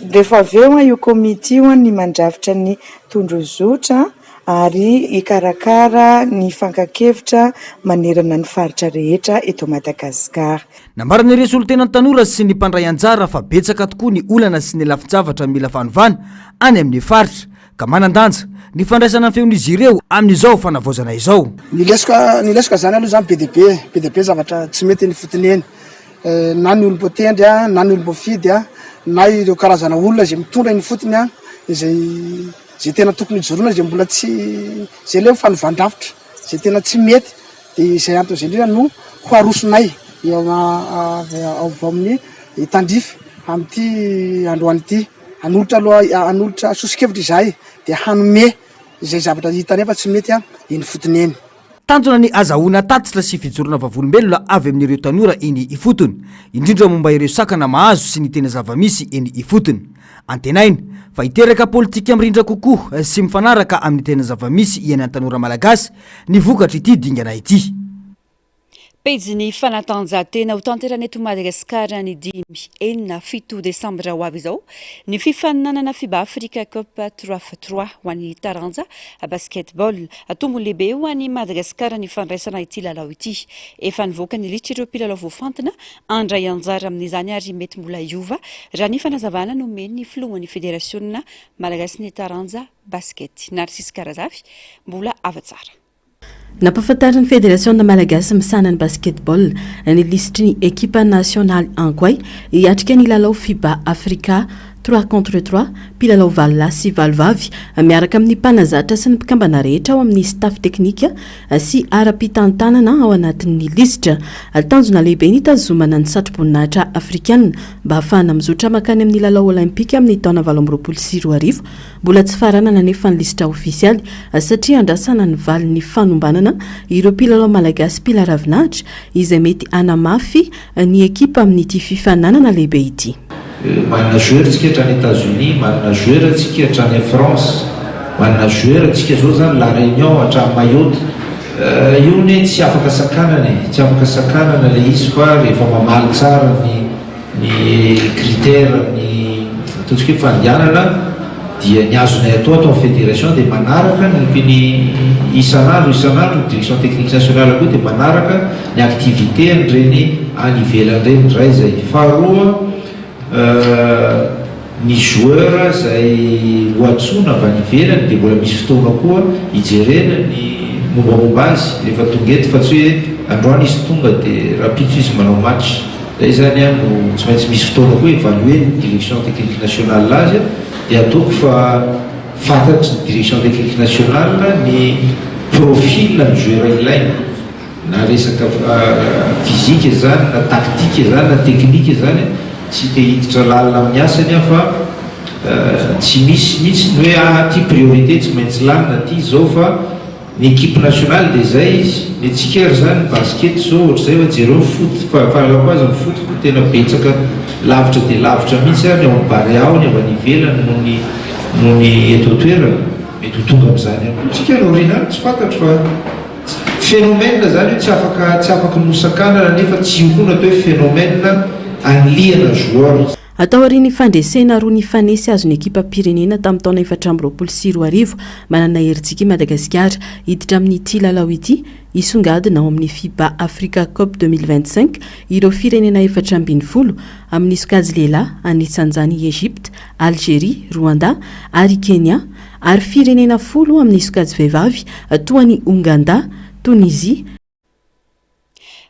Rehefa avy eo io komity io ny mandrafitra ny tondrozotra ary hikarakara ny fankan-kevitra manerana ny faritra rehetra eto Madagasikara. Nambaran'ireo solontenan'ny tanora sy ny mpandray anjara fa betsaka tokoa ny olana sy ny lafin-javatra mila fanovana any amin'ny faritra ka manan-danja ny fandraisana ny feon'izy ireo amin'izao fanavaozana izao. Ny lesoka ny lesoka zany aloha zany be dia be e, be dia be zavatra tsy mety eny ifotony eny, na ny olom-boatendry a, na ny olom-boafidy a, na ireo karazana olona izay mitondra eny ifotony a, izay izay tena tokony hijoroana izay mbola tsy izay le fanovan-drafitra izay tena tsy mety dia izay antony izay indrindra no ho arosonay eo avy ao amin'ny tandrify amin'ity androany ity. Hanolotra aloha hanolotra soso-kevitra izahay dia hanome izay zavatra hitanay fa tsy mety eny ifotony eny. Tanjona ny hazahoana tatitra sy fijoroana vavolombelona avy amin'ireo tanora eny ifotony, indrindra momba ireo sakana mahazo sy ny tena zava-misy eny ifotony. Antenaina fa hiteraka politika mirindra kokoa sy mifanaraka amin'ny tena zava-misy iainan'ny tanora malagasy ny vokatr'ity dingana ity. Pejin'ny fanatanjahantena ho tanterahina eto Madagasikara ny 5, 6, 7 desambra ho avy izao ny fifaninanana Fiba Africa Cup trois x trois ho an'ny taranja basketball. Tombony lehibe ho an'i Madagasikara ny fandraisana ity lalao ity. Efa nivoaka ny lisitr'ireo mpilalao voafantina handray anjara amin'izany ary mety mbola hiova raha ny fanazavana nomen'ny filohan'ny federasionina malagasin'ny taranja basket, Narcisse Karazafy, mbola afa-tsara. Nampahafantarin'ny Federasiona malagasy misahana ny basketball ny lisitry ny ekipa nasionaly Ankoay hiatrika ny lalao Fiba Africa trois contre trois, mpilalao valo lahy sy valo vavy miaraka amin'ny mpanazatra sy ny mpikambana rehetra ao amin'ny staff teknika sy ara-pitantanana ao anatin'ny lisitra. Tanjona lehibe ny hitazomana ny satroboninahitra afrikana mba hahafahana mizotra mankany amin'ny lalao olympika amin'ny taona 2028. Mbola tsy faranana anefa ny lisitra ofisialy satria andrasana ny valin'ny fanombanana ireo mpilalao malagasy mpila ravinahitra izay mety hanamafy ny ekipa amin'ity fifaninanana lehibe ity. Manana joueur tsika hatrany Etats Unis, manana joueur tsika hatrany France, manana joueur tsika zao zany La Réunion hatrany Mayotte. Io ne tsy afaka sakanana e, tsy afaka sakanana le izy fa rehefa mamaly tsara ny ny critère ny ataontsika hoe fandianana dia ny azonay atao ato amin'ny fédération dia manaraka ny ny isan'andro isan'andro ny direction technique nationale koa dia manaraka ny activité an'ireny any ivelany ireny indray izay. Faharoa ny joueur izay ho antsoina avy any ivelany dia mbola misy fotoana koa hijerena ny mombamomba azy rehefa tonga eto fa tsy hoe androany izy tonga dia rahampitso izy manao match. Izay izany no tsy maintsy misy fotoana koa evaluer-n'ny direction technique nationale azy dia ataoko fa fantatry ny direction technique nationale ny profil ny joueur ilaina. Na resaka physique izany na tactique izany na technique izany, tsy te hiditra lalina amin'ny asany aho fa tsy misy mihitsy ny hoe ah ty priorité tsy maintsy lany na ty izao fa ny équipe nationale dia izay izy, ny antsika ary izany ny basket izao ohatr'izay fa jereo ny foot fa fahalalako azy ny foot koa tena betsaka lavitra dia lavitra mihitsy ary ny ao amin'ny Barea ao ny avy any ivelany noho ny noho ny eto an-toerana, mety ho tonga amin'izany ihany koa tsika any aoriana any tsy fantatro fa. Phénomène zany io tsy afaka tsy afaka nosakanana nefa tsy io koa no atao hoe phénomène anilihana joueur. Taorian'ny fandresena roa nifanesy azon'ny ekipam-pirenena tamin'ny taona 2024, manana herijika i Madagasikara hiditra amin'ity lalao ity. Hisongadina ao amin'ny Fiba Africa Cup 2025 ireo firenena 14 amin'ny sokajy lehilahy, anisan'izany i Egypte, Algerie, Rwanda ary Kenya. Ary firenena folo amin'ny sokajy vehivavy toa an'i Onganda, Tonizia,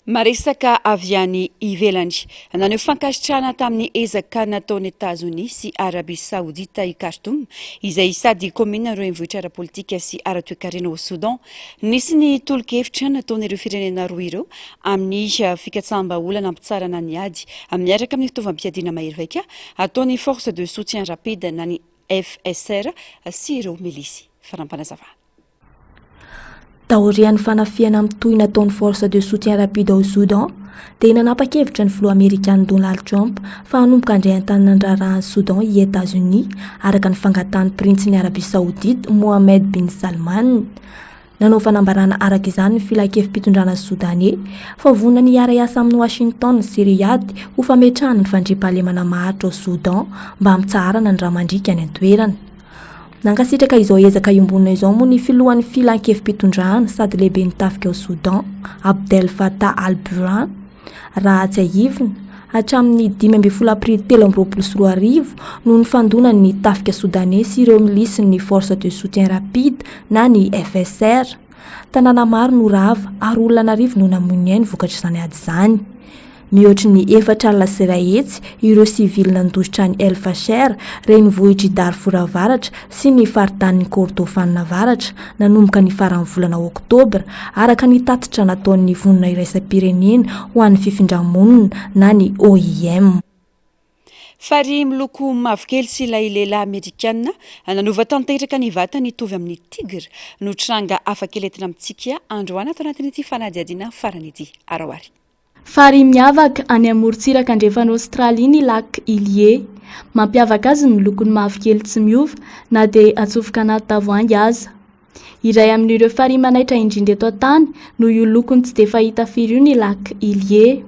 Maresaka avy any ivelany. Naneho fankasitrahana tamin'ny ezaka nataon'i Etazonia sy Arabia Saodita i Khartoum, izay sady kaominina renivohitra ara-politika sy ara-toekarena ao Soudan. Nisy ny tolo-kevitra nataon'ireo firenena roa ireo amin'ny fikatsaham-bahaolana hampitsarana ny ady miaraka amin'ny fitaovam-piadiana mahery vaika ataon'ny Force de soutien rapide na ny FSR, sy ireo milisy. Fanampinazavana. Taorian'ny fanafihana mitohy nataon'ny Force de soutien rapide ao Soudan, dia nanapa-kevitra ny filoha amerikana Donald Trump fa hanomboka handray an-tanana ny raharahan'i Soudan i Etazonia, araka ny fangatahan'ny printsin'i Arabia Saodita Mohammed bin Salman. Nanao fanambarana araka izany ny filankevi-pitondrana Sodaney fa vonona ny hiara-hiasa amin'i Washington sy Riyadh ho fametrahana ny fandriampahalemana maharitra ao Soudan mba hampitsaharana ny rà mandriaka any an-toerana. Nankasitraka izao ezaka iombonana izao moa ny filohan'ny filankevi-pitondrana sady lehiben'ny tafika ao Soudan, Abdel Fattah al-Burhan. Raha tsiahivina, hatramin'ny 15 aprily 2023 no nifandonan'ny ny tafika sodaney sy ireo milisin'ny Force de soutien rapide na ny FSR. Tanàna maro no rava ary olona an'arivo no namoy ny ainy vokatr'izany ady izany. Mihoatry ny 1400 ireo sivily nandositra an'i El Fasher, renivohitr'i Darfour Avaratra sy ny faritanin'i Kordofan Avaratra, nanomboka ny faran'ny volana oktobra, araka ny tatitra nataon'ny Vondrona Iraisam-pirenena ho an'ny Fifindra-monina na ny OIM. Farihy miloko mavokely sy ilay lehilahy amerikana nanova tanteraka ny vatany hitovy amin'ny tigre no tranga hafakely entina amintsika androany ato anatin'ity fanadihadiana farany ity. Araho ary. Farihy miavaka any amin'ny morontsiraka andrefan'i Aostralia ny Lac Illier. Mampiavaka azy ny lokony mavokely tsy miova na dia atsofoka anaty tavoahangy aza. Iray amin'ireo farihy manaitra indrindra eto an-tany noho io lokony tsy dia fahita firy io ny Lac Illier.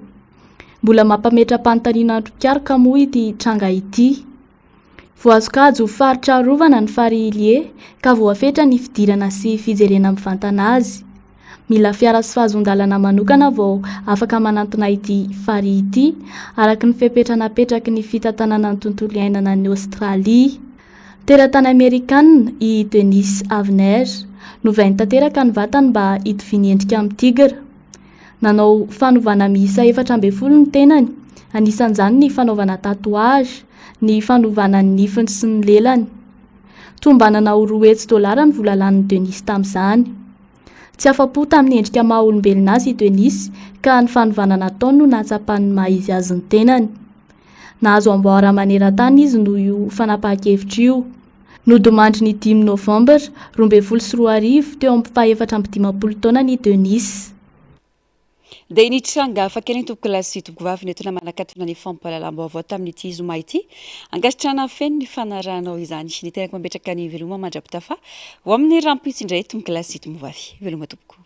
Mbola mampametra-panontaniana ny mpikaroka moa ity tranga ity. Voasokajy ho faritra arovana ny farihy Illier ka voafetra ny fidirana sy fijerena mivantana azy. Mila fiara sy fahazoan-dalana manokana vao afaka manantona ity farihy ity, araka ny fepetra napetraky ny fitantanana ny tontolo iainana any Aostralia. Teratany Amerikana i Dennis Avner. Novainy tanteraka ny vatany mba hitoviany endrika amin'ny tigra. Nanao fanovana miisa 14 ny tenany, anisan'izany ny fanaovana tatouage, ny fanovana ny nifiny sy ny lelany. Tombanana ho 200 dolara ny vola lanin'i Denise tamin'izany. Tsy afa-po tamin'ny endrika maha olombelona azy i Denise ka ny fanovana nataony no nahatsapany ny maha izy azy ny tenany. Nahazo amboara maneran-tany izy noho io fanapahan-kevitra io. Nodimandry ny dimy novambra 2012 teo amin'ny faha-54 taonany i Denise. Dia nitranga hafakely ny tompokolahy sy tompokovavy nentina manakatona ny fampahalalam-baovao tamin'ity zoma ity. Ankasitrahana feno ny fanarahanao izany. Ny tenako mametraka ny veloma mandra-pitafa ho amin'ny rahampitso indray tompokolahy sy tompovavy. Veloma tompoko.